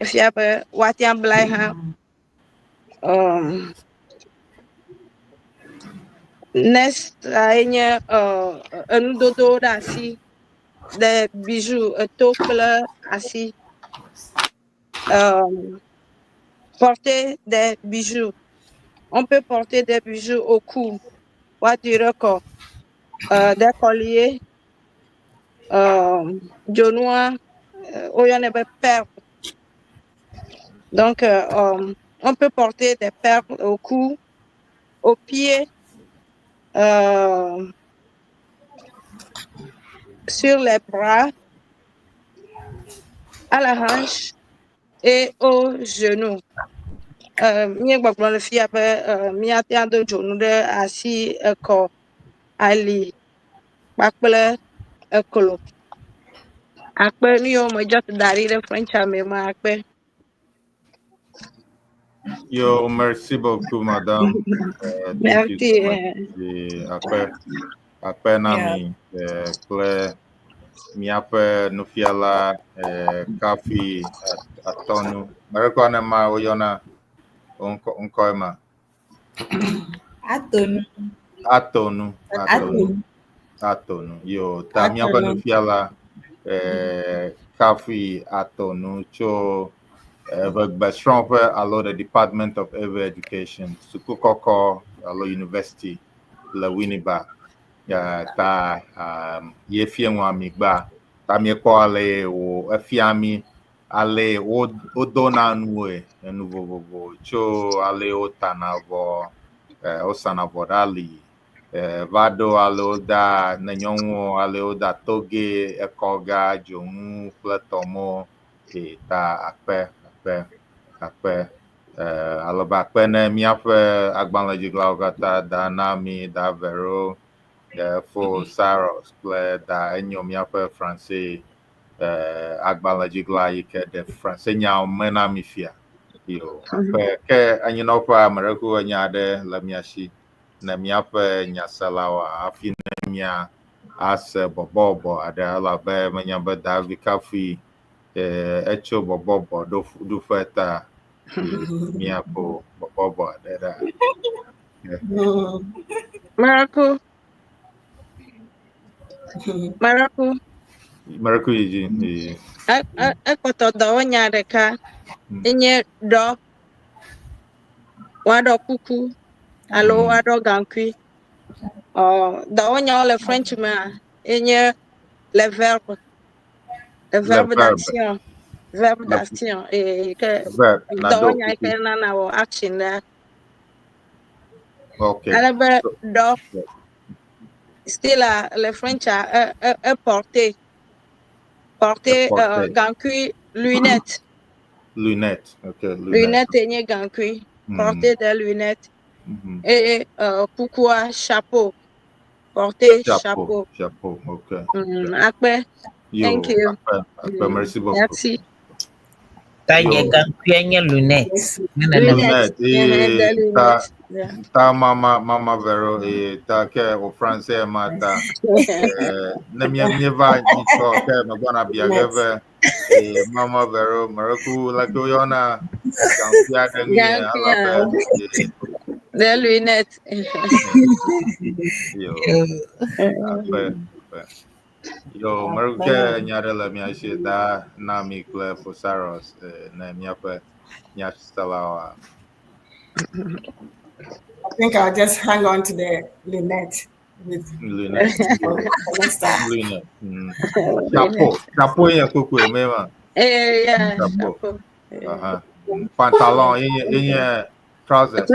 Efia be woate ŋu ablae hã. Next enye enudodowo ɖe asi, des bijoux, eto kple asi. Porter des bijoux. On peut porter des bijoux au cou, woadui ɖe kɔ, des colliers, dzonua, woyɔnɛ be perle. Donc, on peut porter des perles au cou, au pied, sur les bras, à la hanche et au genou. Míegbɔgblɔ le fia be míate ŋu ado dzonu ɖe asi, ekɔ, ali kpakple eklo. Akpe nu yiwo me just da ɖi ɖe French me ma akpe. Yo, merci beaucoup, madame. Thank you Merci. so much. Akpe, akpe na mi kple míaƒe nufiala Kafi Atɔnu. Merekɔ ne ma woyɔna ŋkɔ ŋkɔe ma. Atonu. Atonu. Atonu. Atonu. Yo, ta míaƒe Atonu. nufiala Kafi Atonu tso Eʋegbesrɔ̃ƒe alo the Department of Ewe Education, suku kɔkɔ alo university le Winneba. Ta ye fia nua mi gba. Ta míekpɔ ale wo efia mi ale wo wodona nuwoe enu vovovo tso ale wotana avɔ, wosana avɔ ɖe ali, va ɖo ale woda ne nyɔnuwo ale woda toge, ekɔga, dzonu kple tɔmɔ. Ke ta akpe akpe akpe alo be akpe ne míaƒe agbalẽdziglawo katã da na mi da Vero, Fo Saros kple da enyo míaƒe Francais agbalẽdzigla yi ke ɖe Francais nyawo me na mi fia. Yo, akpe ke anyinɔƒe ame ɖe ku enya aɖe le mia si ne míaƒe nyaselawo hafi ne mia ase bɔbɔbɔ aɖe elabe menya be Davi Kafui etso bɔbɔbɔ ɖoƒe ta míaƒo bɔbɔbɔ aɖe ɖa. Miracle. Miracle. Miracle yi dzi yi. Ekpɔtɔ dɔwɔnya ɖeka enye ɖɔ. Woaɖɔ kuku alo woaɖɔ gaŋkui. Dɔwɔnyawo le French mea enye le verbe. Le Le verbe verbe. d'action. Verbe d'action. Et que Verbe na do dɔwɔnya yi kuku. ke nana wɔ action ɖe. Okay. Ale be ɖɔ. Still le French a e porter. Porter Porter. Gaŋkui lunette. Lunette. Okay, lunette. Lunette enye gaŋkui. Porter des lunettes. Et kukua chapeau. Porter Chapeau. chapeau. Chapeau. Okay. Akpe. Yo, Thank you. Akpe, akpe, merci beaucoup. Merci. Ta nye Yo. gaŋkui nye lunette. Ne nenema. Lunette. Des Ta lunettes. Yeah. Ta mama Vero ta ke o français ma ta ne mie mieva nyitsɔ ke megbɔna bia ge be mama Vero mereku leke woyɔna gaŋkui aɖe ŋu ye Gaŋkui, elabe Des lunettes. Yo, akpe akpe. Yo, mereku ke nya ɖe le mia si da na mi kple Fosaros ne míaƒe nyaselawoa. I think I'll just hang on to the lunette. with Lunette. for next time. Lunette. Chapeau. Chapeau ye nye kpukpui me ma. Eh, yeah, Chapeau. chapeau. Eh. Aha. Pantalon ye nye ye nye trousers.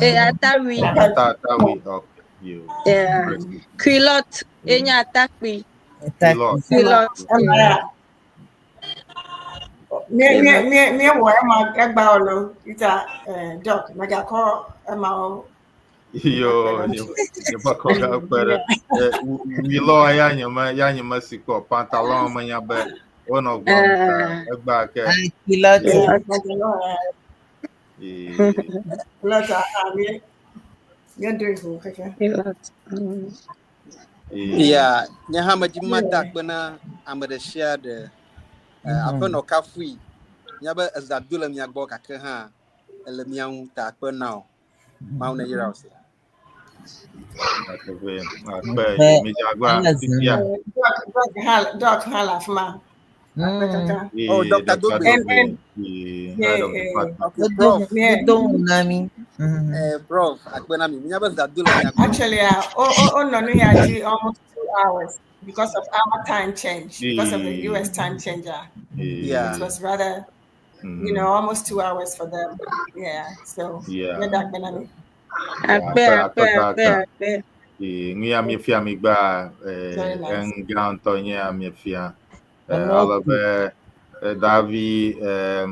Eh, atawui. Atawui. Okay. You. Yeah. Culotte ye nye atakpui. Culotte. Culotte. Ema ya. Mie mie mie mie wɔ ema egba o lo ita eh, doc megakɔ ema o. Yo, nye nye kɔ ga kpe ɖe. Eh, Wilɔ ya nye me ya nye me si kpɔ pantalon me nya be wonɔ gblɔm Eh. egba ke. Culotte. Yeah. Pantalon eh, Eh, culotte ah mie mie do ihu keke. Culotte. Mm. eh, Yeah, nye hã medzi be mada akpe na ame ɖe sia ɖe. Eh, aƒenɔ kafui. Nya be eza do le mia gbɔ gake hã ele mia ŋu ta akpe na wò. Mawu ne yra wò sia. Akpe akpe Akpe. mi dze agba Ele zã fifia. me. Doc doc hã doc hã le afi ma. Akpe kaka. Oh, Eh, Dr. Dr. Dogbe. And Dogbe, and eh, yeah, head of eh, department. Okay, Wodo prof. yeah. wodo ŋu na mi. Eh, prof, akpe na mi. Nya be eza do le mia gbɔ. Actually, oh, no, no, yeah, almost 2 hours because of our time change, because of the Eh, US time change. eh, Yeah. It was rather, you know, almost 2 hours for them. Yeah. So, Yeah. yeah, that gonna Yeah, Akpe, akpe akpe, akpe akpe, kaka. akpe. Eh, nu ya miefia mi gba eh, very nice. eŋu gã ŋutɔ nye ya miefia. Eh, Amewo ale ku. be eh, Davi eh,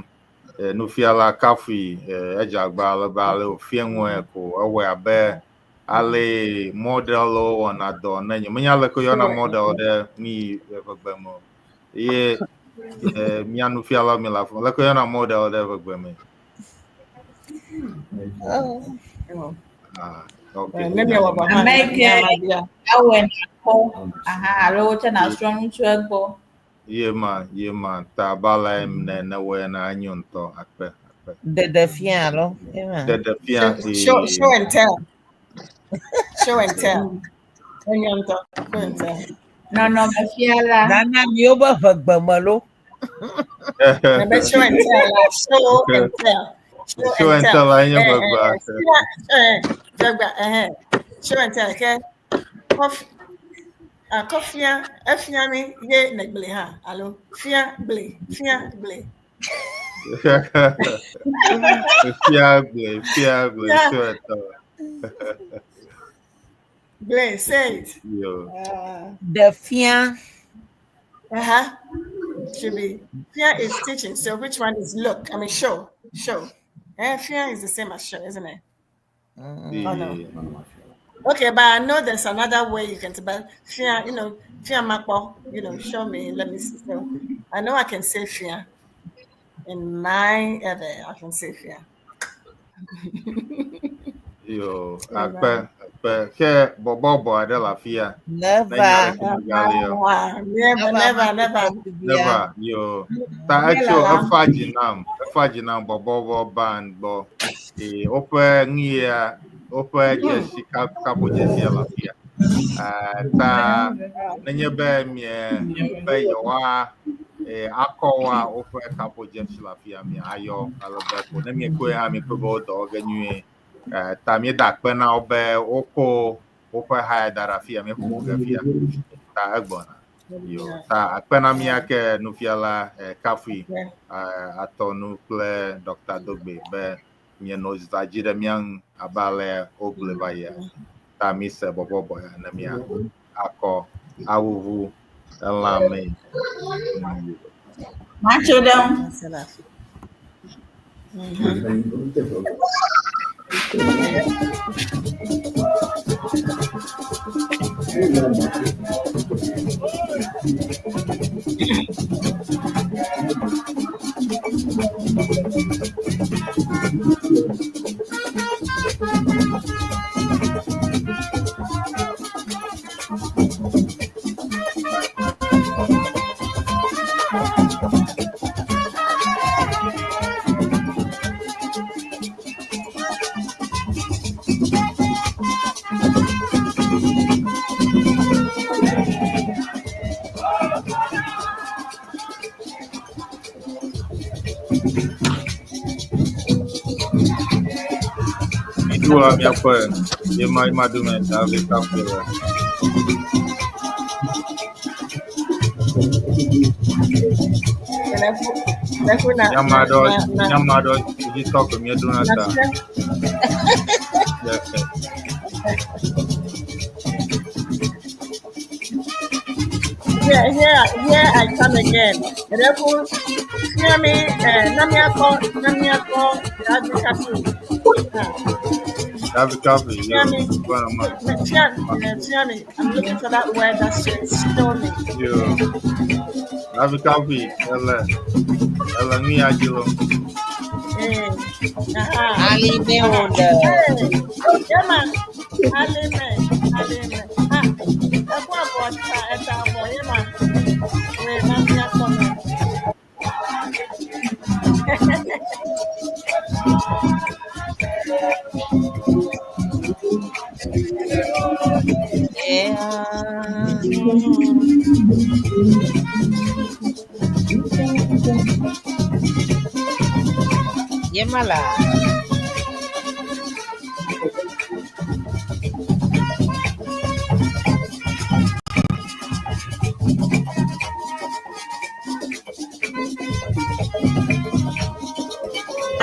eh, nufiala kafui eh, edze agba ale be ale wòfia nue ko ewɔe abe ale modelwo wɔna dɔ ne nye menya leke woyɔna Sure. model ɖe nu yi ʋegbe me o. Ye eh, mía nufiala mi le afi ma leke woyɔna model ɖe ʋegbe me. Oh. Oh. Ah, okay. Let me Nya have a hand. Ame yi Yeah, ke my dear. awɔe nakpɔ aha alo wotse nasrɔ̃ nu tso egbɔ. Ye ma ye ma ta bala ne ne wɔe na enyo ŋutɔ akpe akpe. Ɖeɖe fia alo? Ema. Ɖeɖe fia Show, show eh, and tell. Show and tell. Show and tell. Nɔnɔmefiala. Nana miwo be ʋegbe me lo. Remember, show and tell. Like, show and tell. Show Show and and tell. tell enye Eh, eh, ʋegbea. eh, eh, ʋegbea, eh, eh. Show and tell. Okay. Coffee. Ah, kɔfia, efia mi ye negble ha. Alo, fia ble, fia ble. Fia gble, fia gble, Fia show and tell. ble, say it. Yo. Ɖe fia. Uh-huh. Should be. Fia is teaching. So which one is look? I mean, show, show. Eh, fia is the same as show, isn't it? Oh no. Eh, Okay, but I know there's another way you can but fia, fia makpo, show me, let me see. So I know I can say fia. In my area, I can say fia. Yo, akpe akpe ke bɔbɔbɔ aɖe le afia. Ne nya Never. ɖeke megali o. Ah, never, Never never, ma never. Never. Yo. Ta etso efa dzi nam, efa dzi nam bɔbɔbɔ band gbɔ. Eh, woƒe nu ya, woƒe dzesi kapo dzesia le afia. Eh, ta nenye be mie be yewoa eh, akɔ woa woƒe kapo dzesi le afia mi ayɔ ale be ko ne miekpɔe hã miekpɔe be wo dɔ wɔ ge nyuie. Eh, ta míeda akpe na wo be wokɔ woƒe ha ya da ɖe afia míeƒoƒo ge fia. Ta egbɔna. Yo, ta akpe na mía ke nufiala eh, kafui eh, atɔ nu kple Dr. Dogbe be mienɔ zã dzi ɖe mía ŋu abe ale wogblɔe va yia. Ta mi se bɔbɔbɔ ya ne mía akɔ awuwu elã me. Matso ɖe ŋu. Miɖoa míaƒe Yema yema ɖume David Kafi le. Nyama ɖewo nyama ɖewo dzi tɔ ko míeɖuna ta. Here, here, here I come again. Therefore, hear me, Namiako, Namiako, David Kafi. David Kafi, yo, Hear me, gbɔna ma. hear me. I'm looking for that word that says show me. Yo, David Kafi, ele, ele nu ya dzi lo. Eh, aha. Alime wòle. Hey, Emma, Alime, Alime. Ah, ẹkú àbọ̀ ẹ̀ta ẹ̀ta àbọ̀ Emma. Wait, Namiako. Yema la.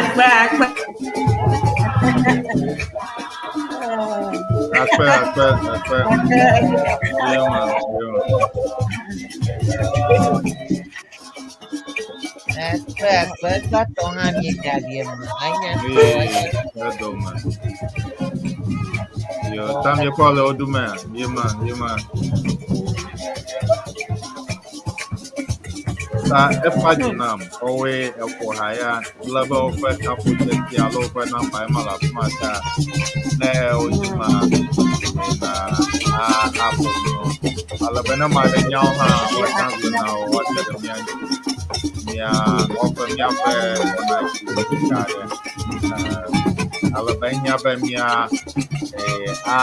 Akpe akpe. Akpe akpe akpe. Yema yema. Akpe akpe gbãtɔ hã míegaɖi eme. Anya tɔ Ee, anya. edome. Yo, ta míekpɔ le wo ɖumea? Yema yema. Ta efa dzi nam. Woawoe eƒo ha ya le be woƒe kaƒodzesi alo woƒe nɔmba ema le afi ma ta ne wodzi ma na a aƒo nu. Ale be ne ame aɖe nya wo hã woate ŋu agblɔ na wo woate ɖe mía ŋuti. Mía woƒe míaƒe wɔna dzi ɖeka aɖe. Ale be ehiã be mía a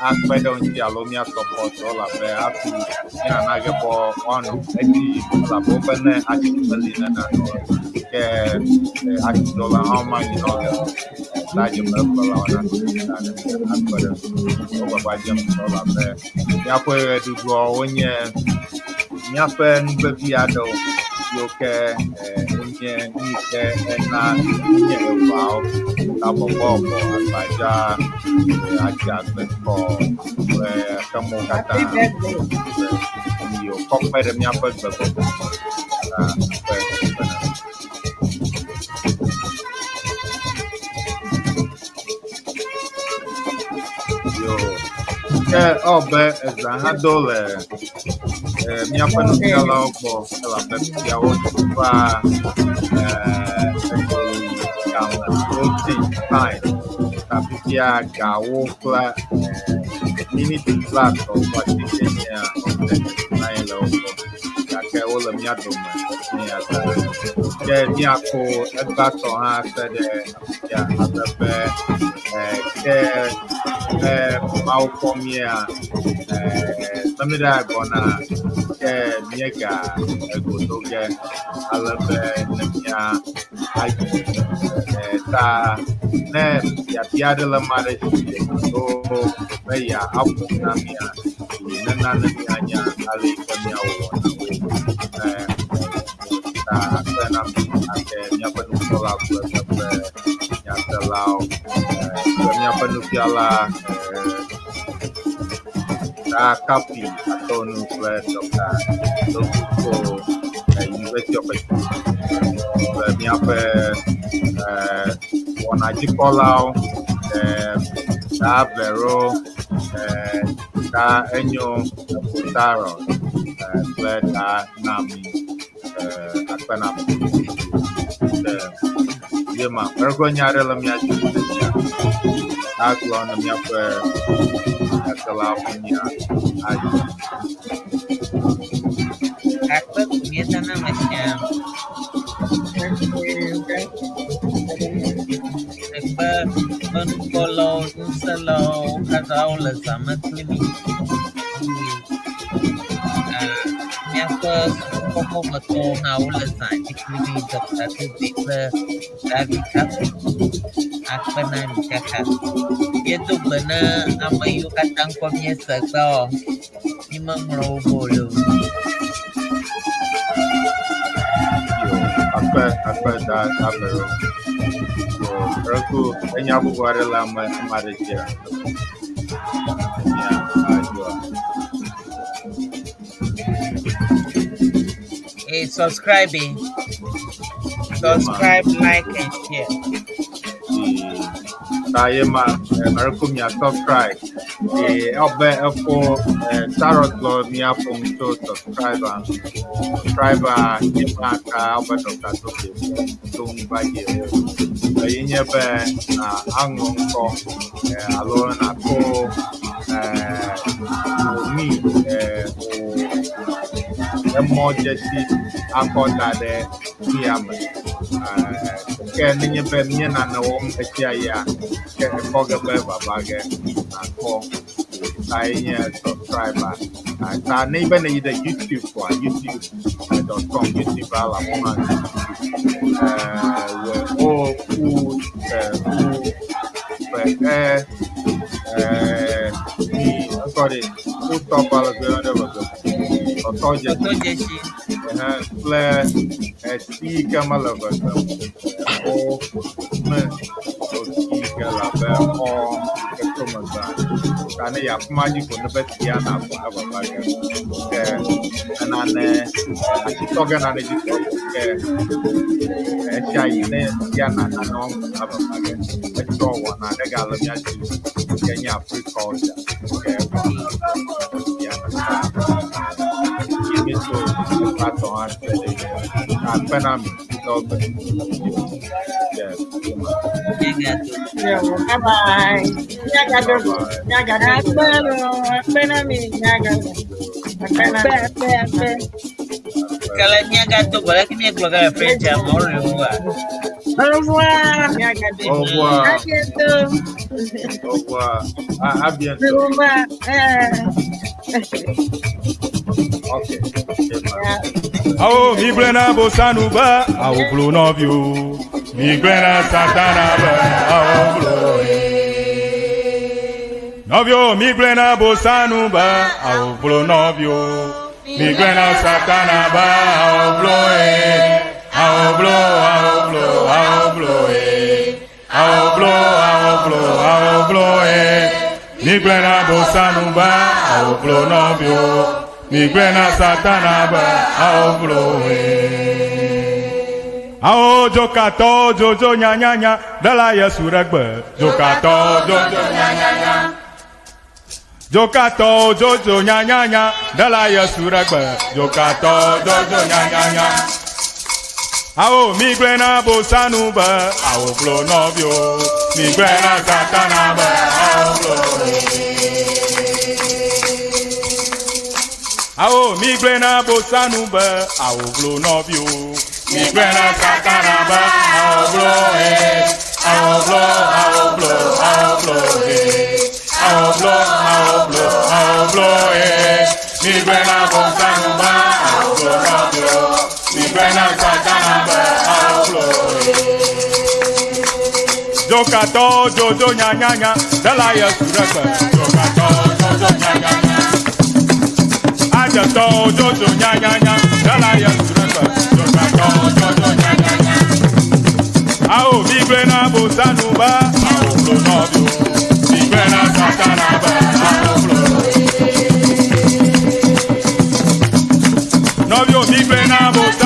akpe ɖe wo ŋuti alo mía support wo elabe hafi míanana ge be woanɔ edzi yim elabe wobe ne atsi meli nena o ke atsidɔla hã womanyi na wo ge o. Ta dze me kplɔlawo na ta ne akpe ɖe wo gbagba dzem ŋutɔ elabe míaƒe ɣeɖuɖuawo wonye míaƒe nu vevi aɖewo yiwo ke wonye nu yi ke ena nye eʋawo tabɔbɔbɔ agbadza atsi agbekɔ kple xemewo katã Happy birthday. nu yiwo kɔ kpe ɖe míaƒe gbegbɔgblɔ ŋu ta akpe akpe na mi. Yo, ke ewɔ be eza hã do le míaƒe nufialawo gbɔ elabe fiawo va game woti time ta fifia gawo kple miniti blaetɔ̃ vɔ asike nyea nine le wo gbɔ gake wole mía dome eya ta ke míako egbãtɔ hã se ɖe afisia ale be ke Mawu kpɔ mía ne mi ɖe gbɔna ke míega ego do ge ale be ne mía ayi ta ne biabia aɖe le ame aɖe si alo be yeaƒo na mía nena ne míanya ale yi ke míawɔ wɔnawoe. Ta akpe na mi ake míaƒe nukpɔla kple míaƒe nyaselawo kple míaƒe nufiala ta Kapi Atonu kple Dr. Dogo tso University of Education kple míaƒe wɔnadzikpɔlawo ta Vero ta Enyo Taro kple ta Nami akpe na mi. Yema, mɛrɛkɔ nya aɖe le mía dzi ne mía agblɔ ne míaƒe nyaselawo ƒe mía ayi. Akpe ko míedana ame sia ame. Akpe ƒe nukpɔlawo, nuselawo katã wole zã me kpli mí. Eye míaƒe sukukɔkɔmetɔwo hã wole zã dzi kpli mí. Dr. Tobi kple David Kafi. Akpe na mi kaka. Míedo gbe na ame yiwo katã ŋkɔ míese gbã o. Mímeŋlɔ wo be o loo. Yo, akpe akpe da da mero. Yo, reku enya bubu aɖe le ame ame aɖe dzia. Mia adzoa. Hey, subscribe, eh? Subscribe, like, and share. Ta ye ma mereku mia subscribe. Ɔbɛ ɛfo tarot lɔ mia ƒom tso subscriber. Subscriber ye ma ka ɔbɛ Dr. Toke to ŋu va dzi o. Eye nye be na aŋlɔ ŋkɔ alo nakɔ wò mi wò emɔ dzesi akɔ da ɖe nuya me. Ke nenye be míe nane wɔm esia yia, ke ekɔ ge be vava ge nakpɔ ta ye nye subscriber. Ta ne be ne yi ɖe YouTube kɔa, youtube.com, YouTube le afi ma. Wɔ O U U V E I ŋkɔ ɖe wotɔ ba le gbe ɖe me tɔtɔ dzesi. Tɔtɔ dzesi. Ɛhɛ, kple esi yi ke mele veve o me o si yi ke le abe xɔ yi ke to megbea. Ta ne yi afi ma dzi ko ne be sia na kɔ evava ge. Ke enane asitɔ ge nane dzi ko ke esia yi ne sia na nane wɔm evava ge. Etsɔ wɔna ɖe gale mía dzi ke nye Africulture ke wɔna sia na ta yi mi tso ekatɔ hã te ɖe akpe na mi dɔgbe. Yeah. Yeah, bye bye. Nyagadogo. Nyagadogo. Akpe no, akpe na mi. Nyagadogo. Akpe na Akpe, mi. akpe, akpe. Kala míagado gbe leke míegblɔ ge le French amewo le woa. Au revoir. Nyagadogo. Au revoir. À bientôt. Au revoir. À bientôt. Au revoir. Ok. Yeah. Awo mi gblẽ na bosanu be awo blo nɔviwo. Mi gblẽ na satana be awo blo ye. Nɔviwo mi gblẽ na bosanu be awo blo nɔviwo. Mi gblẽ na satana be awo blo ye. Awo blo awo blo awo blo ye. Awo blo awo blo awo blo ye. Mi gblẽ na bosanu be awo blo nɔviwo. Mi gblẽ na satana be awo blo ye. Awo dzokatɔ dzodzo nyanyanya ɖela Yesu ɖe gbe. Dzokatɔ dzodzo nyanyanya. Dzokatɔ dzodzo nyanyanya ɖela Yesu ɖe gbe. Dzokatɔ dzodzo nyanyanya. Awo mi gblẽ na bosanu be awo blo nɔviwo. Mi gblẽ na satana be awo blo. Awo mi gblẽ na bosanu be awo blo nɔviwo. Mi gblẽ na satana be awo blo he. Awo blo awo blo awo blo he. Awo blo awo blo awo blo he. Mi gblẽ na bosanu be awo blo nɔviwo. Mi gblẽ na satana be awo blo he. Dzokatɔ dzodzo nyanyanya ɖela Yesu ɖe gbe. Dzokatɔ dzodzo nyanyanya. Adzetɔ dzodzo nyanyanya ɖela Yesu ɖe gbe. Dzokatɔ dzodzo nyanyanya. Awo mi gblẽ na bosanu be awo blo nɔviwo. Mi gblẽ na satana be awo blo. Nɔviwo mi gblẽ na bosanu.